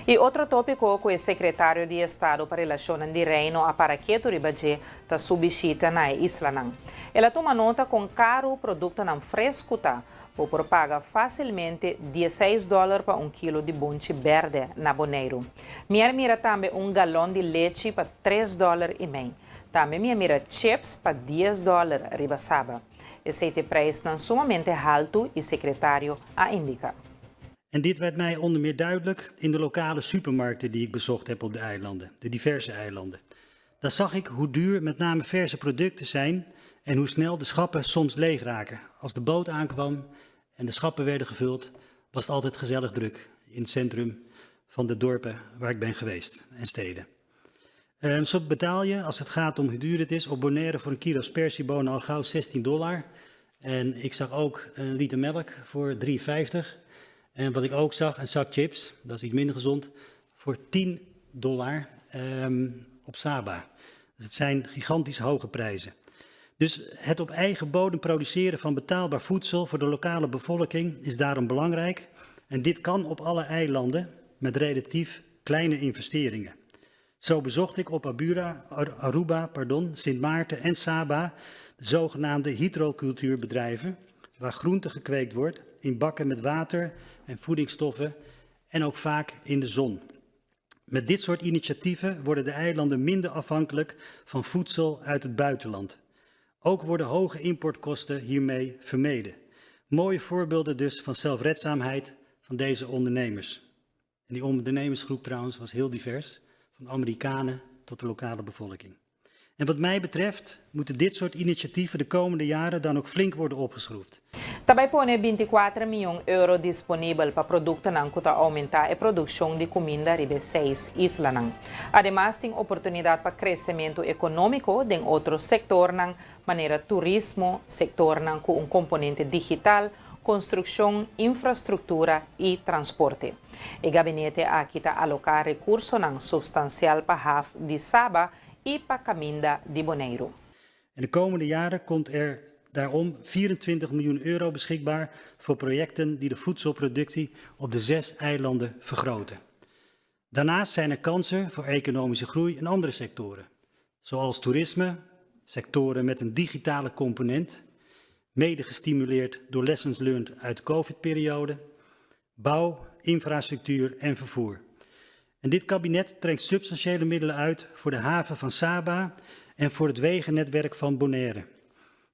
E otro tópiko ku e sekretario di Estado pa Relashonnan di Reino a para ketu riba dje ta su bishita na e islanan. El a tuma nota kon karu produktonan fresku ta. Bo por paga fásilmente dieseis dòler pa un kilo di bonchi bèrdè na Boneiru. Mi a mira tambe un galòn di lechi pa tres dòler i mei. Tambe mi a mira chips pa dies dòler riba Saba. Esei ta e preisnan sumamente haltu, e sekretario a indiká. En dit werd mij onder meer duidelijk in de lokale supermarkten die ik bezocht heb op de eilanden, de diverse eilanden. Daar zag ik hoe duur met name verse producten zijn en hoe snel de schappen soms leeg raken. Als de boot aankwam en de schappen werden gevuld, was het altijd gezellig druk in het centrum van de dorpen waar ik ben geweest en steden. Um, zo betaal je, als het gaat om hoe duur het is, op Bonaire voor een kilo spersiebonen al gauw 16 dollar. En ik zag ook een liter melk voor 3,50. En wat ik ook zag, een zak chips, dat is iets minder gezond, voor 10 dollar um, op Saba. Dus het zijn gigantisch hoge prijzen. Dus het op eigen bodem produceren van betaalbaar voedsel voor de lokale bevolking is daarom belangrijk. En dit kan op alle eilanden met relatief kleine investeringen. Zo bezocht ik op Abura, Aruba, pardon, Sint Maarten en Saba de zogenaamde hydrocultuurbedrijven, waar groente gekweekt wordt in bakken met water en voedingsstoffen en ook vaak in de zon. Met dit soort initiatieven worden de eilanden minder afhankelijk van voedsel uit het buitenland. Ook worden hoge importkosten hiermee vermeden. Mooie voorbeelden dus van zelfredzaamheid van deze ondernemers. En die ondernemersgroep trouwens was heel divers, van Amerikanen tot de lokale bevolking. En wat mij betreft moeten dit soort initiatieven de komende jaren dan ook flink worden opgeschroefd. Ta bai pone bintikuater mion euro disponibel pa produktonan ku ta oumentá e produkshon di kuminda riba e seis islanan. Ademas tin oportunidat pa kresementu ekonómiko den otro sektornan manera turismo, sektornan ku un komponente digital, konstrukshon, infrastruktura i transporte. E gabinete aki ta aloká rekursonan supstansial pa haf di Saba i pa kaminda di Boneiru. En de komende jaren komt er daarom 24 miljoen euro beschikbaar voor projecten die de voedselproductie op de zes eilanden vergroten. Daarnaast zijn er kansen voor economische groei in andere sectoren, zoals toerisme, sectoren met een digitale component, mede gestimuleerd door lessons learned uit de COVID-periode, bouw, infrastructuur en vervoer. En dit kabinet trekt substantiële middelen uit voor de haven van Saba en voor het wegennetwerk van Bonaire.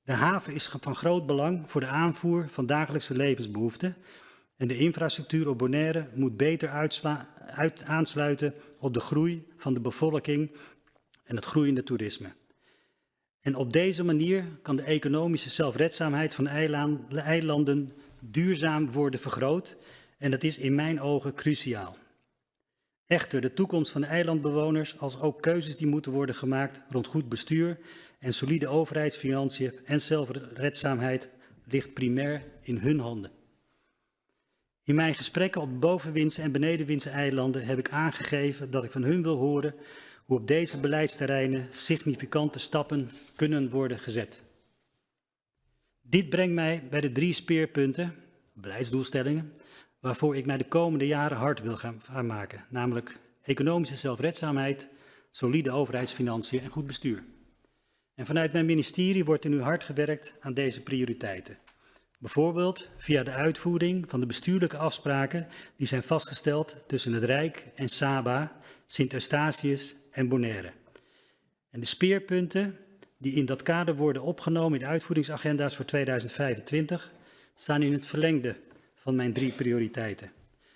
De haven is van groot belang voor de aanvoer van dagelijkse levensbehoeften en de infrastructuur op Bonaire moet beter uit aansluiten op de groei van de bevolking en het groeiende toerisme. En op deze manier kan de economische zelfredzaamheid van de eilanden duurzaam worden vergroot en dat is in mijn ogen cruciaal. Echter, de toekomst van de eilandbewoners, als ook keuzes die moeten worden gemaakt rond goed bestuur en solide overheidsfinanciën en zelfredzaamheid, ligt primair in hun handen. In mijn gesprekken op bovenwindse en benedenwindse eilanden heb ik aangegeven dat ik van hun wil horen hoe op deze beleidsterreinen significante stappen kunnen worden gezet. Dit brengt mij bij de drie speerpunten, beleidsdoelstellingen, waarvoor ik mij de komende jaren hard wil gaan maken, namelijk economische zelfredzaamheid, solide overheidsfinanciën en goed bestuur. En vanuit mijn ministerie wordt er nu hard gewerkt aan deze prioriteiten. Bijvoorbeeld via de uitvoering van de bestuurlijke afspraken die zijn vastgesteld tussen het Rijk en Saba, Sint Eustatius en Bonaire. En de speerpunten die in dat kader worden opgenomen in de uitvoeringsagenda's voor 2025 staan in het verlengde van mijn drie prioriteiten.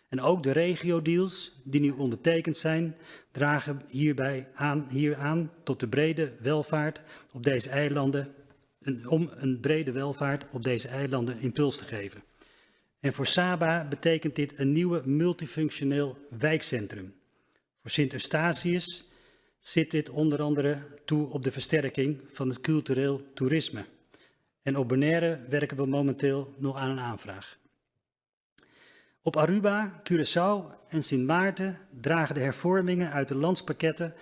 En ook de regio-deals die nu ondertekend zijn, dragen hierbij aan, hieraan tot de brede welvaart op deze eilanden, om een brede welvaart op deze eilanden impuls te geven. En voor Saba betekent dit een nieuwe multifunctioneel wijkcentrum. Voor Sint Eustatius zit dit onder andere toe op de versterking van het cultureel toerisme. En op Bonaire werken we momenteel nog aan een aanvraag. Op Aruba, Curaçao en Sint Maarten dragen de hervormingen uit de landspakketten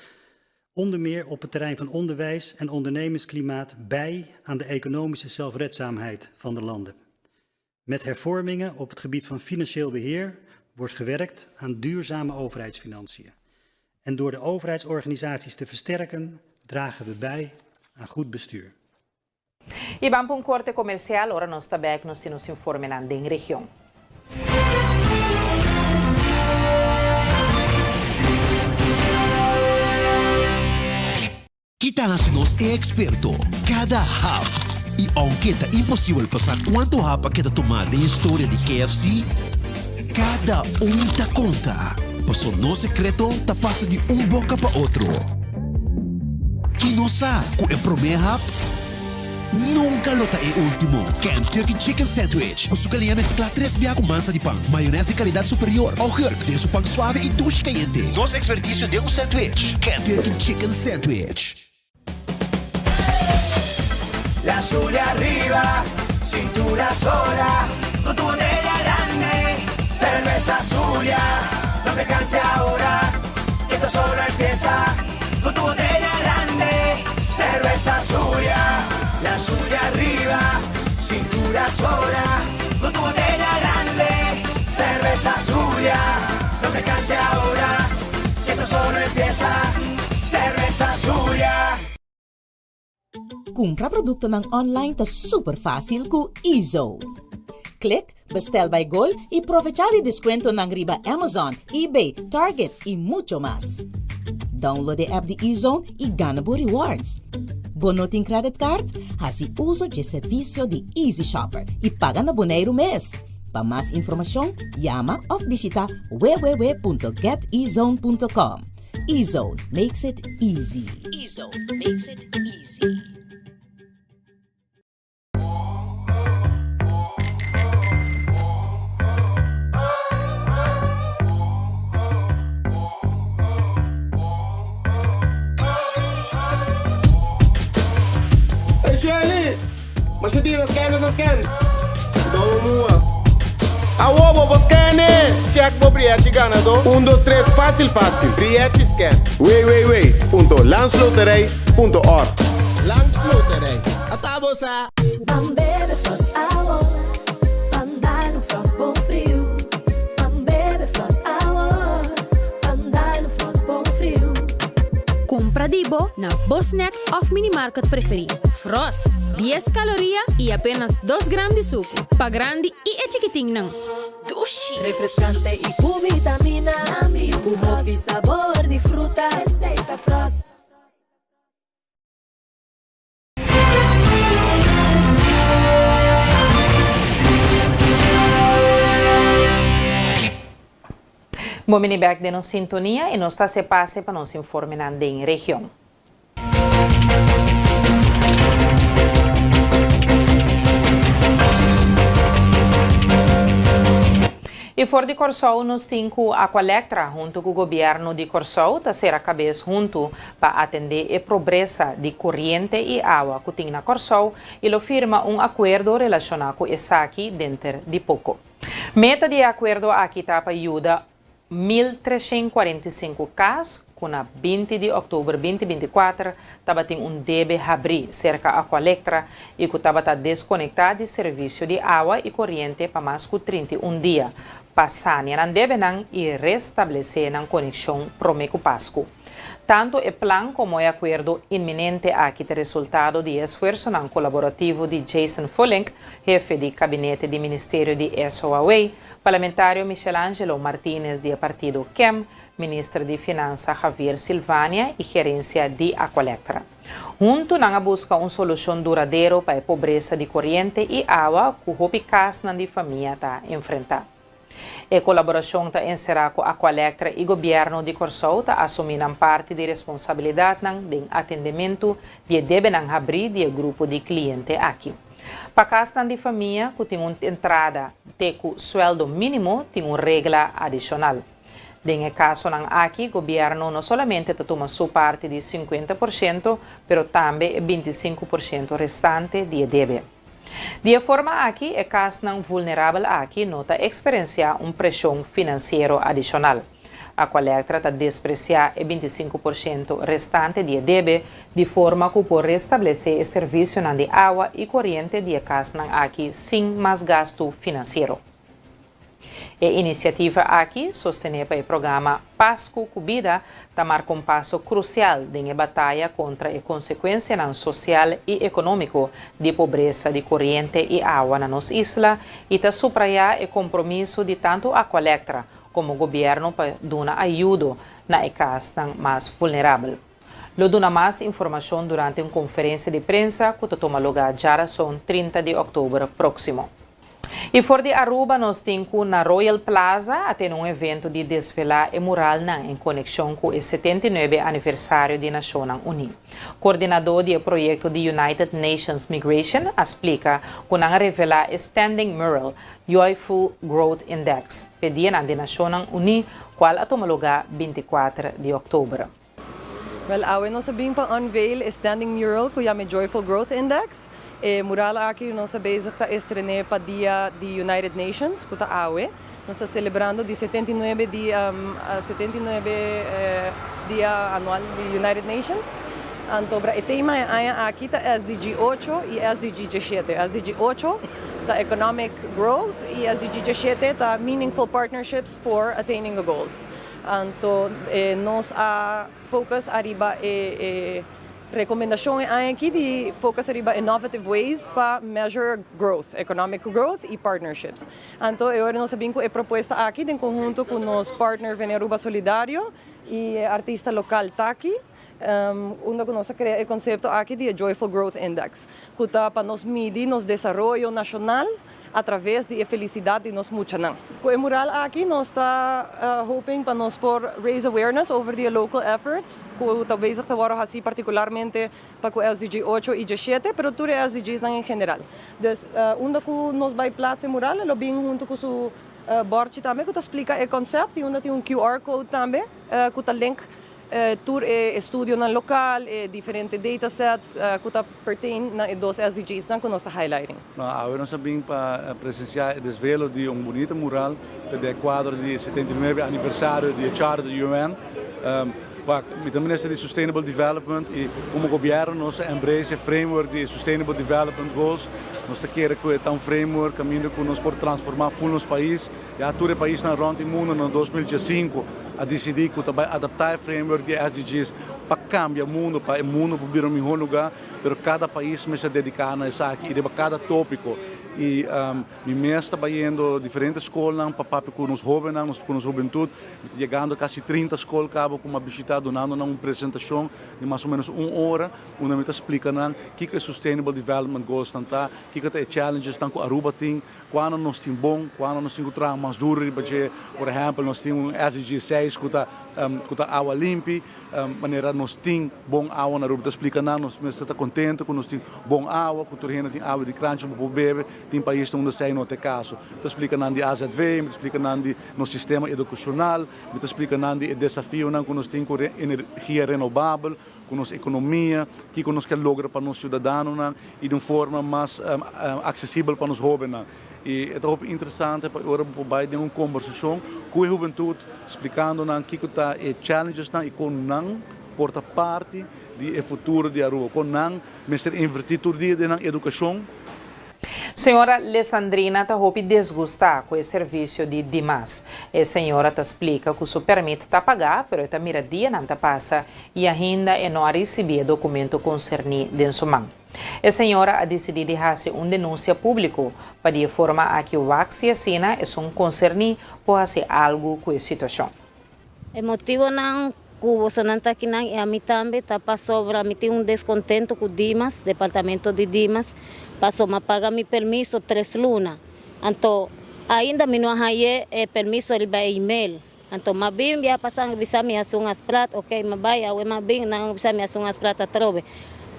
onder meer op het terrein van onderwijs en ondernemersklimaat bij aan de economische zelfredzaamheid van de landen. Met hervormingen op het gebied van financieel beheer wordt gewerkt aan duurzame overheidsfinanciën. En door de overheidsorganisaties te versterken, dragen we bij aan goed bestuur. I ban pa un korte komersial, ora nos ta bek nos tin nos informenan den region. Kita hasi nos e eksperto kada hap. I ounke ta imposibel pa sa kuantu hap a keda tumá den historia di KFC, kada un ta konta, paso nos sekreto ta pasa di un boka pa otro. I nos sa ku e promé hap nunka lo ta e último. Kentucky Chicken Sandwich ku su galiña mesklá tres bia ku mansa di pan, mayonès di kalidat superior, augurk den su pan suave i dushi kayente. Nos ekspertisio den un sandwich, Kentucky Chicken Sandwich. La sube arriba, cintura sola, con tu botella grande, cerveza Zulia. No te canses ahora, que esto solo empieza. Con tu botella grande, cerveza Zulia. La sube arriba, cintura sola, con tu botella grande, cerveza Zulia. No te canses ahora, que esto solo empieza. Cerveza Zulia. Kumpra produktonan online ta super fásil ku Ezo. Click, bestel by Gol y provecha di descuentonan riba Amazon, eBay, Target y mucho mas. Download e app di eZone y gana bo rewards. Bo no tin credit card? Haci uso dje servicio di Easy Shopper y paga na Boneiru mes. Pa mas informacion, yama of bishita www.getezone.com. eZone makes it easy. eZone makes it easy. Hey Shelly! Masha dia ta scan ta scan. Domo mua. Awo bo por scan e! Check bo brièchi ganadó. Un dos tres fásil fásil. Brièchi scan. www.landsloterij.org Landsloterij. Ata bo sa! Ban bebe Frost awo, ban dal un Frost bon friu. Ban bebe Frost awo, ban dal un Frost bon friu. Kumpra di bo na bo snack òf minimarket preferí. Frost, dies kaloria i apenas dos gram di suku. Pa grandi i e chikitinnan. Dushi! Refrescante y cu vitamina. Cu hopi sabor di fruta. Esey ta Frost. Bon bini bek den nos sintonia y nos ta haci pase pa nos informenan den region. I for di Kòrsou nos tin ku Aqualectra huntu ku gobièrnu di Kòrsou ta sera kabes huntu pa atendé e probresa di koriente i awa ku tin na Kòrsou i lo firma un akuerdo relashoná ku esaki denter di poko. Meta di e akuerdo aki ta pa yuda 1345 kas ku na 20 di òktober 2024 tabatin un debe habrí serka Aqualectra i ku tabata deskonektá di servisio di awa i koriente pa mas ku 31 dia, pa sania nan debenan i restablesé nan konekshon promé ku Pasku. Tantu e plan komo e akuerdo inminente aki ta resultado di e esfuersonan kolaborativo di Jason Fullink, hefe di kabinete di Ministerio di SOAW, Parlamentario Michelangelo Martines di e partido kem, Minister di Finansa Javier Silvania y gerencia di Aqualectra. Huntu nan a busca un solucion duradero pa e pobresa di coriente y awa cu hopi casnan di famia ta enfrenta. E colaboracion ta encera cu Aqualectra y Gobierno di Corsou ta asumi nan parti di responsabilidadnan den atendemento di e debenan habri di e grupo di cliente aki. Pa kasnan di famia ku tin un entrada te ku suèldo mínimo tin un regla adishonal. Den e kasonan aki gobièrnu no solamente ta tuma su parti di 50%, pero tambe e 25% restante di e debe. Di e forma aki e kasnan vulnerabel aki no ta eksperensiá un preshon finansiero adishonal. Aqualectra ta despresiá e 25% restante di e debe, di forma ku por restablesé e servisionan di awa i koriente di e kasnan aki sin mas gastu finansiero. E inisiativa aki, sostené pa e programa Pasku ku Bida, ta marka un paso krusial den e bataya kontra e konsekuensianan sosial i ekonómiko di pobresa di koriente i awa na nos isla i ta suprayá e kompromiso di tantu Aqualectra komo gobièrnu pa duna ayudo na e kasnan mas vulnerabel. Lo duna mas informashon durante un konferensia di prensa ku ta tuma lugá djarason 30 di òktober próksimo. I for di Aruba nos tin ku na Royal Plaza a tene un evento di desvelá e muralnan en konekshon ku e 79 aniversario di Nashonnan Uní. Koordinadó di e proyekto di United Nations Migration a splika ku nan a revelá e Standing Mural Joyful Growth Index p'e dianan di Nashonnan Uní kual a tuma lugá 24 di òktober. Wèl, awe nos a bin pa unveil e standing mural ku yama e Joyful Growth Index. E mural aki nos a bezig ta estrené pa dia di United Nations, ku ta awe. Nos ta selebrando di 79 di 79 dia anual di United Nations. Anto bra e tema e aña aki ta SDG ocho i SDG diesshete. SDG ocho ta Economic Growth i SDG diesshete ta Meaningful Partnerships for Attaining the Goals. Anto nos a focus ariba e. Rekomendashon e aña aki di focus riba innovative ways pa measure growth, economic growth y partnerships. Anto e ora nos a bin ku e propuesta aki den konhunto ku nos partner Venearuba Solidario y e artista lokal Taki, unda ku nos a krea e konsepto aki di e Joyful Growth Index, ku ta pa nos midi nos desaroyo nashonal a traves di e felisidat di nos muchanan. Ku e mural aki nos ta hoping pa nos por raise awareness over di e local efforts ku ta bezig ta wòrdu hasí partikularmente pa ku SDG ocho i djeshete pero tur e SDGsnan en general. Dus unda ku nos bai plats e mural e lo bin huntu ku su bòrchi tambe ku ta splika e konsèpt i unda tin un QR code tambe ku ta link Tur e estudionan lokal, e diferente datasets ku ta pertain na e dos SDGsnan ku nos ta highlighting. No, awe nos a bin pa presensiá e desvelo di un bunita mural ta den e kuadro di e 79 aniversario di e Charter di UN. Wak, mi ta minister di Sustainable Development i komo gobièrnu nos a embrace e framework di e Sustainable Development Goals. Nos ta kere ku e ta un framework kaminda ku nos por transformá ful nos pais. Ya tur e paisnan rònt e mundu na 2015 a disidí ku ta bai adaptá e framework di e SDGs pa kambia mundu, pa e mundu por bira un mihó lugá, pero kada pais mester dediká na esaki i riba kada tópiko. I mi mes ta bayendo diferente skolnan pa papia ku nos hóbennan, ku nos hubentut. Mi ta yegando kasi 30 skol kaba ku mi a bishitá dunando nan un presentashon di mas o ménos un ora unda mi ta splika nan kiko e Sustainable Development Goalsnan ta, kiko ta e challengesnan ku Aruba tin, Cuando nos tin bon, cuando nos tin cu traha mas duro riba dje. Por ehempel, nos tin un SDG seis cu ta cu ta awa limpi. Manera nos tin bon awa na Aruba ta splica nan, nos mester ta contento cu nos tin bon awa, cu tur hende tin awa di kranchi pa por bebe. Tin paisnan unda esey no ta e caso. Mi ta splica nan di azv, mi ta splica nan di nos sistema educacional, mi ta splica nan di e desafionan cu nos tin cu energia renobabel. ku nos ekonomia, kiko nos ke logra pa nos siudadanonan i di un forma mas aksesibel pa nos hóbennan. I e ta hopi interesante pa e ora bo por bai den un kombersashon ku e hubentut splikando nan kiko ta e challengesnan i kon nan por ta parti di e futuro di Aruba, kon nan mester invertí tur dia den nan edukashon. Señora Lesandrina ta hopi desgustá ku e servisio di Dimas. E señora ta splika ku su pèrmit ta pagá, pero e ta mira dianan ta pasa i ainda e no a risibí e dokumento konserní den su man. E señora a disidí di hasi un denunsia públiko pa di e forma aki wak si asina esun konserní por hasi algu ku e situashon. E motibonan ku bosonan ta akinan i ami tambe ta pasobra mi tin un deskontento ku Dimas, departamento di Dimas, paso m'a paga mi permiso tres luna. Anto ainda mi no a hañ'é e permiso riba e email. Anto m'a bin biaha pasa nan a bisa mi hasi un afsprat, ok m'a bai awe m'a bin nan a bisa mi hasi un afsprat atrobe.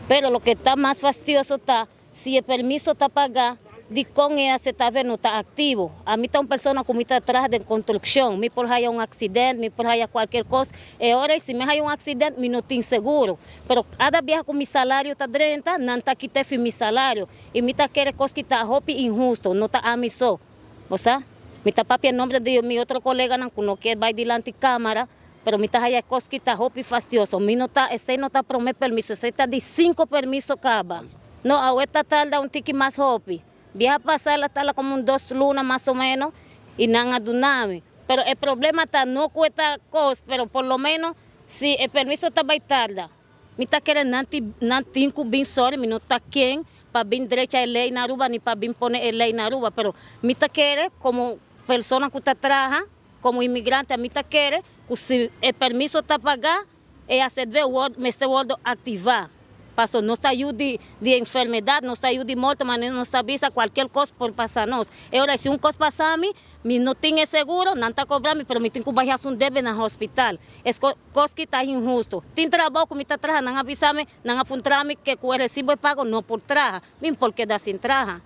Pero loke ta mas fastioso ta Si e permiso ta pagá, dikon e AZV no ta aktivo? Ami ta un persona ku mi ta traha den konstrukshon, mi por haya un aksident, mi por haya kualkier kos, e ora ei si mi haya un aksident mi no tin seguro. Pero kada biaha ku mi salario ta drenta, nan ta kita e fin mi salario. I mi ta kere kos ki ta hopi inhusto, no ta ami so. Bo sa? Mi ta papia nomber di mi otro koleganan ku no kier bai dilanti kamara, pero mi ta haya kos ki ta hopi fastioso. Mi no ta, esei no ta prome permiso, esei ta di sinku permiso kaba. No, awe ta tarda un tiki mas hopi. Biaha pasa el a tarda komo un dos luna mas o meno i nan a duna mi. Pero e problema ta no ku e ta kos, pero por lo meno si e permiso ta bai tarda. Mi ta kere nan tin nan tin ku bin sorry mi no ta ken pa bin drecha e ley na Aruba ni pa bin pone e ley na Aruba pero mi ta kere komo persona ku ta traha komo inmigrante ami ta kere ku si e permiso ta paga e azv word mester wordo aktiva paso nos ta yu di di enfermedad nos ta yu di morto manera nos ta bisa kualkier kos por pasa nos e ora si un kos pasa mi mi no tin e seguro nan ta kobra mi pero mi tin ku bai hasi un debe na hospital es Kos ki ta inhusto. Tin trabou ku mi ta traha, nan a bisa mi, nan a puntra mi ke ku e resibo e pago no por traha. Mi por keda sin traha.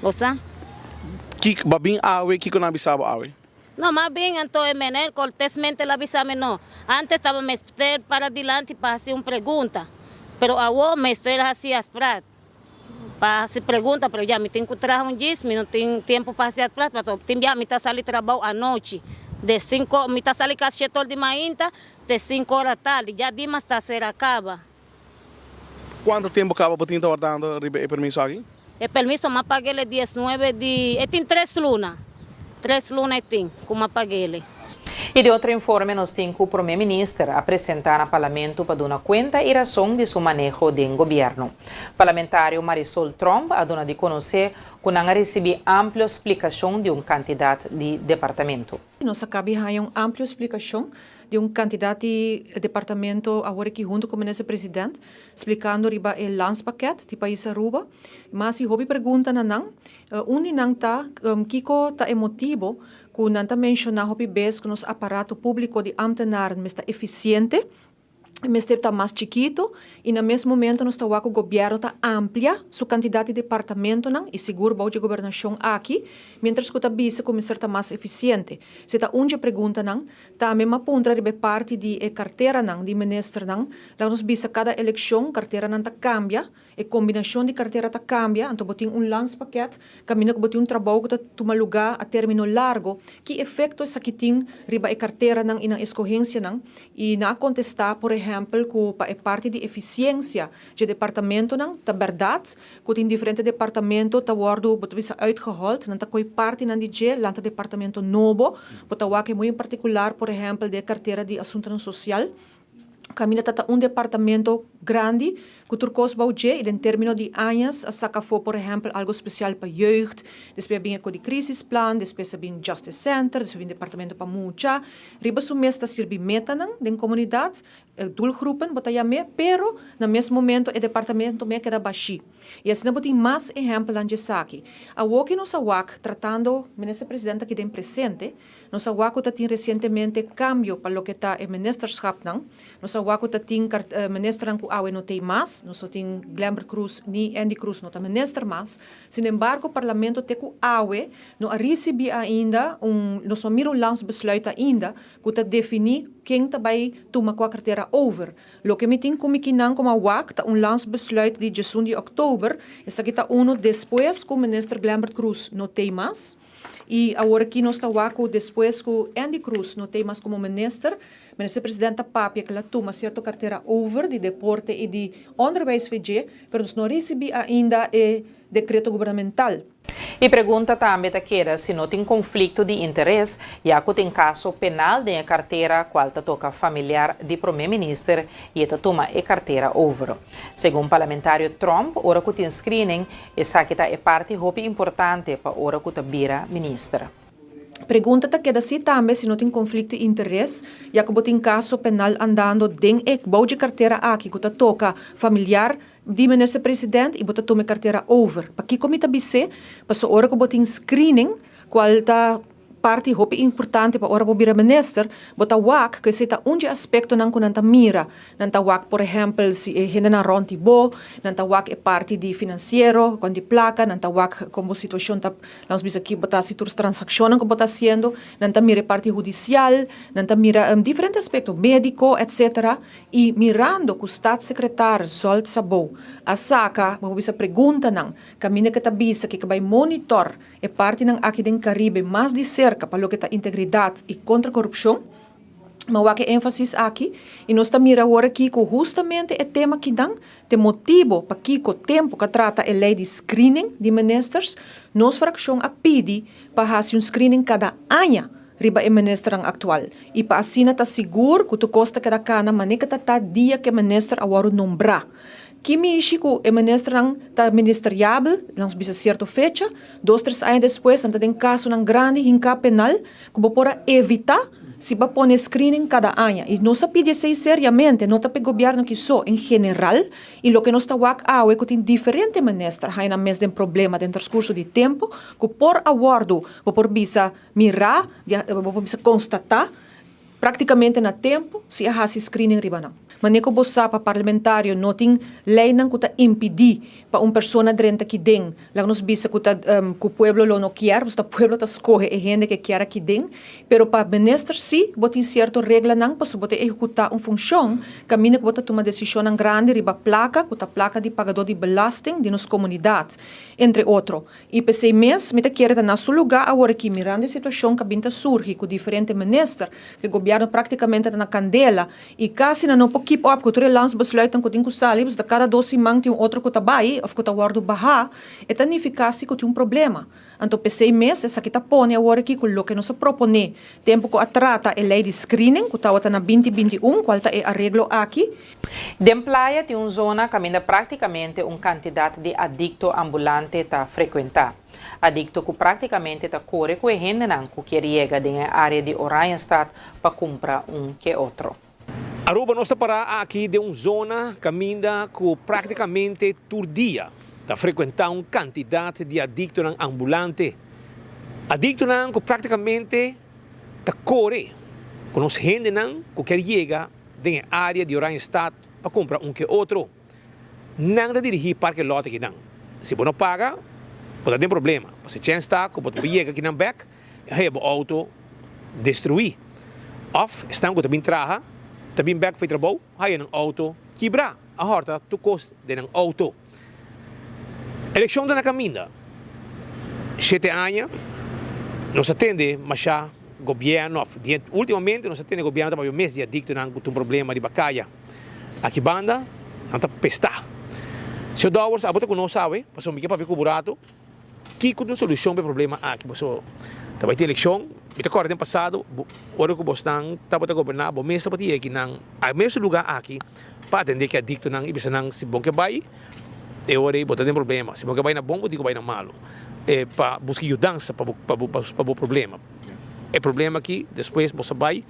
Bo sa? Kiko, bo a bin awe, kiko nan a bisa bo awe? No, m'a bin, anto e meneer kortesmente el a bisa mi no. Antes taba mester para dilanti pa hasi un pregunta, pero awo mester hasi afsprak pa hasi pregunta, pero ya mi tin ku traha un djis, mi no tin tempu pa hasi afsprak, pasobra tin biaha mi ta sali trabou anochi, de sinku, mi ta sali kasi shete or di mainta te sinku ora tardi, ya dimas ta sera kaba. Kuantu tempu kaba bo tin ta wardando riba e permiso aki? E permiso m'a pag'el e diesnuebe di, e tin tres luna, tres luna e tin ku m'a pag'el. I den otro informe nos tin ku Promé Minister a presentá na Parlamento pa duna kuenta i rason di su maneho den gobièrnu. Parlamentario Marisol Tromp a duna di konosé ku nan a risibí amplio splikashon di un kantidat di departamento. Nos a kabi haña un amplio splikashon di un kantidat di departamento awor aki huntu ku Minister President splikando riba e landspakket di pais Aruba. Mas i hopi pregunta na nan. Un di nan ta kiko ta e motibo ku nan ta menshoná hopi bes ku nos aparato públiko di ámtenaren mester ta efisiente, mester ta mas chikitu i na mes momento nos ta wak ku gobièrnu ta amplia su kantidat di departamentonan i sigur bou dje gobernashon aki, miéntras ku ta bisa ku mester ta mas efisiente. Si ta un dje preguntanan, tambe m'a puntra riba e parti di e karteranan di ministernan, laga nos bisa kada elekshon karteranan ta kambia, E kombinashon di kartera ta kambia, anto bo tin un landspakket kaminda ku bo tin un trabou ku ta tuma lugá a término largo. Ki efekto esaki tin riba e karteranan i nan eskohensianan? I nan a kontestá, por ehèmpel, ku pa e parti di efisiensia dje departamentonan, ta bèrdat ku tin diferente departamento ta wòrdu, bo ta bisa, uitgehold, nan ta kohe partinan di dje lanta departamento nobo. Bo ta wak e muy en partikular, por ehèmpel, den e kartera di asuntunan sosial. Kaminda ta ta un departamento grandi ku tur kos bou dje i den termino di añas a saka afó por ehèmpel algu spesial pa jeugd, despues a bin e kodi krisisplan, despues a bin Justice Center, despues a bin departamento pa mucha. Riba su mes ta sirbi metanan den komunidat, doelgroepen bo ta yam'é, pero na mes momento e departamento me a keda bashí. I asina bo tin mas ehèmpelnan dje esaki. Awor ki nos a wak tratando Minister President aki den presente, Nos a wak ku ta tin resientemente kambio pa loke ta e ministerschapnan. Nos a wak ku ta tin ministernan ku awe no t'ei mas. Nos no tin Glenbert Croes ni Endy Croes no ta minister mas. Sinembargo Parlamento te ku awe no a risibí ainda un, nos no a mira un landsbesluit ainda ku ta definí ken ta bai tuma kua kartera over. Loke mi tin ku mi kinan komo a wak ta un landsbesluit di djesun di òktober. Esaki ta unu despues ku minister Glenbert Croes no t'ei mas. I awor aki nos ta wak ku despues ku Endy Croes no t'ei mas komo minister, Minister President ta papia ku el a tuma sierto kartera over di deporte i di onderwijs VG, pero nos no a risibí ainda e dekreto gubernamental. E pregunta tambe ta keda si no tin konflikto di interes, ya ku tin kaso penal den e kartera kual ta toka familiar di Prome Minister i e ta tuma e kartera over. Segun Parlamentario Tromp, ora ku tin screening, Esaki ta e parti hopi importante pa ora ku ta bira minister. Pregunta ta keda si tambe si no tin konflikto di interes, ya ku bo tin kaso penal andando den e bou dje kartera aki ku ta toka familiar di minister president i bo ta tuma e kartera over. Pakiko mi ta bis'é? Pasobra ora ku bo tin screening, kual ta Parti hopi importante pa ora bo bira minister, bo ta wak ku esei ta un dje aspektonan ku nan ta mira. Nan ta wak por ehèmpel si e hendenan rònt di bo, nan ta wak e parti di finansiero, kon di plaka, nan ta wak kon bo situashon ta, lanos bisa ki bo ta hasi tur transakshonnan ku bo ta hasiendo, nan ta mira e parti hudisial, nan ta mira diferente aspekto, médiko etsetera. I mirando ku Staatssecretaris Zsolt Szabó a saka, bo por bisa preguntanan, kaminda ku e ta bisa ku e ke bai monitor E partinan aki den Caribe mas di serka pa loke ta integridat i kontra korupshon. Ma wak e énfasis aki i nos ta mira awor aki ku hustamente e tema kinan ta e motibo pakiko tempu ku a trata e lei di screening di ministers, nos frakshon a pidi pa hasi un screening kada aña riba e ministernan aktual i pa asina ta sigur ku tur kos ta keda kana manera ku ta ta dia ku e minister a wòrdu nombrá. Ki mishi ku e ministernan ta ministeriabel, nos bisa sierto fecha, dos tres aña despues nan ta den kasonan grandi hinká penal ku bo por a evitá si bo a pone screening kada aña. I nos a pidi esei seriamente, no ta pa e gobièrnu aki so, en general, i loke nos ta wak awe ku tin diferente minister haña nan mes den problema den transkurso di tempu ku por a wòrdu, bo por bisa mirá, bo por bisa konstatá, Práktikamente na tempu si a hasi screening riba nan. Manera ku bo sa pa parlamentario no tin leinan ku ta impidí pa un persona drenta aki den, laga nos bisa ku ta ku pueblo lo no kier, pasobra ta pueblo ta skohe e hende ku e kier aki den, pero pa minister si bo tin sierto reglanan pasobra bo ta ehekutá un funshon kaminda ku bo ta tuma desishonnan grandi riba plaka ku ta plaka di pagadó di belasting di nos komunidat, entre otro. I p'esei mes mi ta kere ta na su lugá awor aki mirando e situashon ku a bin ta surgi ku diferente minister ku e gobièrnu. gobièrnu práktikamente ta na kandela i kasi nan no por keep up ku tur e landsbesluitnan ku tin ku sali, pasobra kada dos siman tin un otro ku ta bai òf ku ta wòrdu bahá, e ta nifiká si ku tin un problema. Anto p'esei mes esaki ta pone awor aki ku loke nos a proponé tempu ku a trata e lei di screening ku tabata na 2021, kual ta e areglo aki. Den Playa tin un zona kaminda práktikamente un kantidat di adikto ambulante ta frekuentá. Adikto ku práktikamente ta kore ku e hendenan ku kier yega den e área di Oranjestad pa kumpra un ke otro. Aruba nos ta pará aki den un zona kaminda ku práktikamente tur dia ta frekuentá un kantidat di adiktonan ambulante. Adiktonan ku práktikamente ta kore ku nos hendenan ku kier yega den e área di Oranjestad pa kumpra un ke otro. Nan ta dirigí parke lòt akinan. Si bo no paga, bo ta den problema. Pasobra chèns ta ku bo ta por yega akinan bèk i haña bo outo destruí. Òf esnan ku ta bin traha ta bin bèk for di trabou, haña nan outo kibrá. A hòrta tur kos den nan outo. Elekshon ta na kaminda. Shete aña nos a tende mashá gobièrnu òf últimamente nos a tende gobièrnu ta papia mes di adiktonan ku tin problema riba kaya. Aki banda nan ta pestá. Señor Dowers, abo ta ku nos awe, pasobra mi ke papia ku bo rato. Kiko ta un solushon pa e problema aki? Pasobra ta bai tin elekshon, mi ta kòrda den pasado, ora ku bosnan tabata goberná, bo mes tabata yega kinan a mesun lugá aki pa atendé ku e adiktonan i bisa nan si bo ke bai e ora ei bo ta den problema, si bo ke bai na bon bo tin ku bai na malu pa buska yudansa pa bo problema. E problema aki despues bo sa bai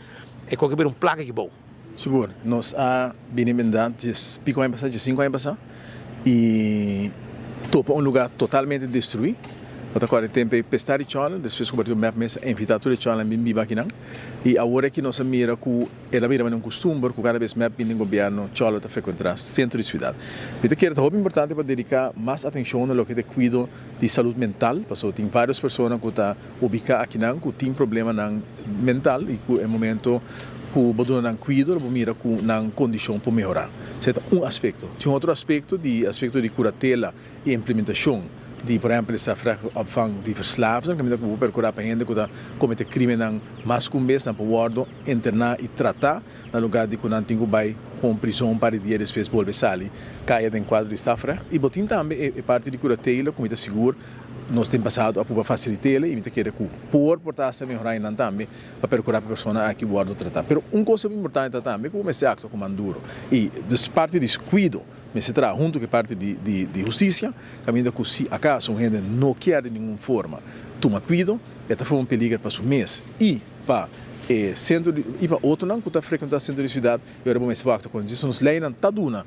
e koke bira un plaka aki bou. Sigur, nos a bini bendad djes pico aña pasá, djes cinco aña pasá, y topa un lugar totalmente destruí. Bo ta corda e tempo ei pestá di chòlnan, despues ku partido mep mes a invitá tur e chòlnan bin biba akinan. Y awor aki nos a mira ku el a bira manera un kustumber ku kada bes mep bin den gobierno chòlnan ta frekuentrá sentro di siudat. Mi ta kere ta hopi importante pa dediká mas atenshon na loke ta e kuido di salud mental, pasobra tin varios persona ku ta ubiká akinan ku tin problemanan mental i ku e momento ku bo duna nan kuido lo bo mira ku nan kondishon por mehorá. Esei ta un aspekto. Tin otro aspekto di aspekto di kuratela i implementashon di por ehèmpel e strafrechtelijke opvang di verslaafden kaminda ku bo por perkurá pa hende ku ta komete krimennan mas ku un bes nan por wòrdu interná i tratá na lugá di ku nan tin ku bai kon prizon un par di dia despues bolbe sali kaya den kuadro di strafrecht. I bo tin tambe e parti di kuratela ku mi ta sigur Nos den pasado a pruba fasilit'el i mi ta kere ku por por ta hasta mehorá einan tambe pa perkurá pa persona aki wòrdu tratá. Pero un kos hopi importante ta tambe ku bo mester aktua ku man duro i dus parti di kuido mester traha huntu ku e parti di di di hustisia kaminda ku si akaso un hende no kier di ningun forma tuma kuido e ta forma un peliger pa su mes i pa e sentro di i pa otronan ku ta frekuentá sentro di siudat i ora bo mester por aktua kontra. Nos leinan ta duna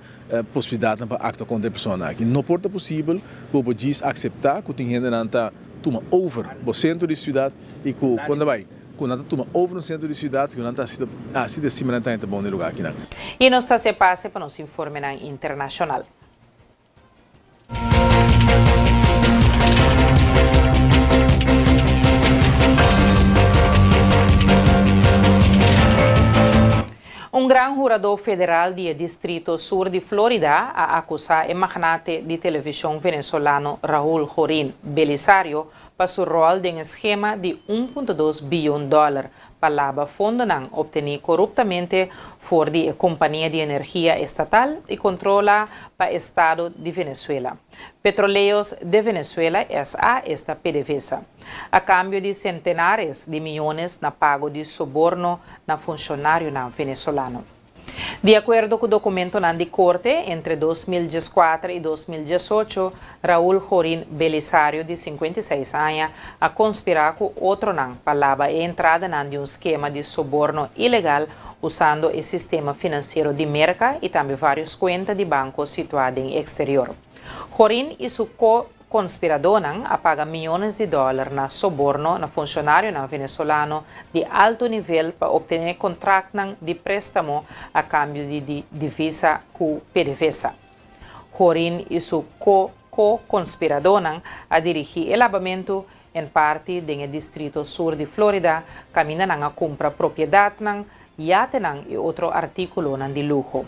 posibilidatnan pa aktua kontra e persona aki. No por ta posibel ku bo djis akseptá ku tin hendenan ta tuma over bo sentro di siudat i ku kon ta bai ku nan ta tuma over un sentro di siudat i ku nan ta hasi hasi di asina nan ta henter bon den lugar akinan. I nos ta hasi e pase pa nos informenan internashonal. Un gran huradó federal di e distrito sur di Florida a akusá e magnate di televishon venezolano Raúl Jorín Belisario pa su ròl den e skema di un punto dos biyon dòler pa laba fondonan obtení koruptamente for di e kompania di energia estatal i kontrola pa estado di Venezuela, Petroleos de Venezuela SA. esta PDVSA, a kambio di sentenares di miyones na pago di soborno na funshonarionan venezolano. Di akuerdo ku dokumentonan di korte, entre 2014 i 2018, Raúl Jorín Belisario di 56 aña a konspirá ku otronan pa laba e entradanan di un skema di soborno ilegal usando e sistema finansiero di Merka i tambe vários kuenta di banko situá den eksterior. Jorín i su Konspiradónan a paga miyones di dòler na soborno na funshonarionan venezolano di alto nivel pa optené kontraktnan di préstamo a kambio di di divisa ku PDVSA. Jorin i su ko-ko-konspiradónan a dirigí e labamentu en parti den e distrito sur di Florida kaminda nan a kumpra propiedatnan, yatenan i otro artíkulonan di luho.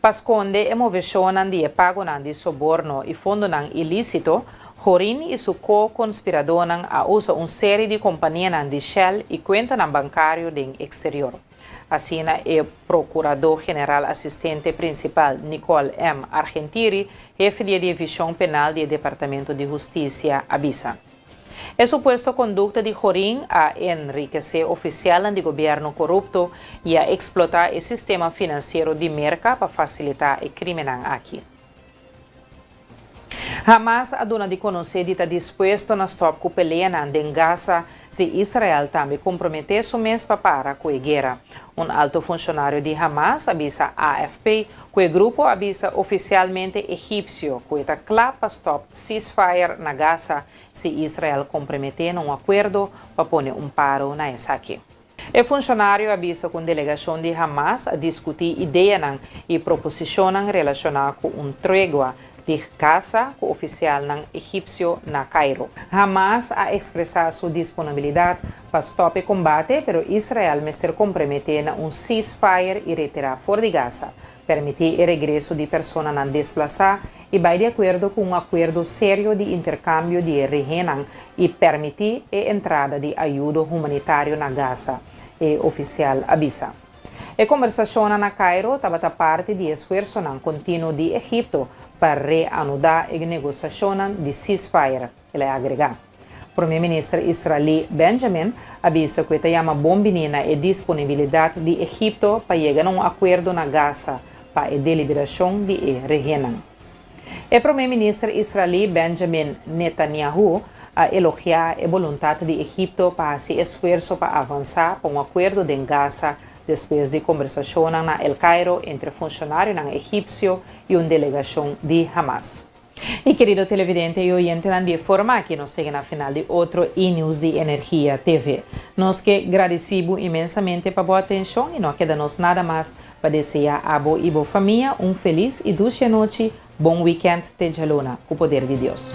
Pa skonde e moveshonnan di e pagonan di soborno i fondonan ilísito, Jorin i su ko-konspiradónan a usa un seri di kompanianan di shell i kuentanan bankario den eksterior. Asina e Prokuradó General Asistente Prinsipal Nicole M. Argentieri, hefe di e Divishon Penal di e Departamento di Hustisia, a bisa. E supuesto kondukta di Gorin a enrikesé ofisialnan di gobièrnu korupto i a eksplotá e sistema finansiero di Merka pa fasilitá e krímennan aki. Hamas a duna di konosé di ta dispuesto na stòp ku peleanan den Gaza si Israel tambe komprometé su mes pa para ku e guera. Un alto funshonario di Hamas a bisa AFP ku e grupo a bisa ofisialmente egipsio ku e ta kla pa stòp ceasefire na Gaza si Israel komprometé na un akuerdo pa pone un paro na esaki. E funshonario a bisa ku un delegashon di Hamas a diskutí ideanan i proposishonnan relashoná ku un tregua di Gaza ku ofisialnan egipsio na Cairo. Hamas a ekspresá su disponibilidat pa stòp e kombate, pero Israel mester komprometé na un ceasefire i retirá for di Gaza, permití e regreso di personanan desplasá i bai di akuerdo ku un akuerdo serio di interkambio di e rehennan i permití e entrada di ayudo humanitario na Gaza, e ofisial a bisa. E kombersashonnan na Cairo tabata parti di esfuersonan kontinuo di Egipto pa reanudá e negosiashonnan di ceasefire, el a agregá. Prome Minister Israelí Benjamin a bisa ku e ta yama bon bini na e disponibilidat di Egipto pa yega na un akuerdo na Gaza pa e deliberashon di e rehennan. E Prome Minister Israelí Benjamin Netanyahu a elogiá e boluntat di Egipto pa hasi esfuerso pa avansá pa un akuerdo den Gaza despues di kombersashonnan na El Cairo entre funshonarionan egipsio i un delegashon di Hamas. Y kerido televidente y oyentenan di e forma aki nos yega na final di otro E-News di Energia TV. Nos ke gradisi bo inmensamente pa bo atencion y no a keda nos nada mas pa desea abo y bo famia un feliz y dushi anochi, bon weekend te djaluna, cu poder di Dios.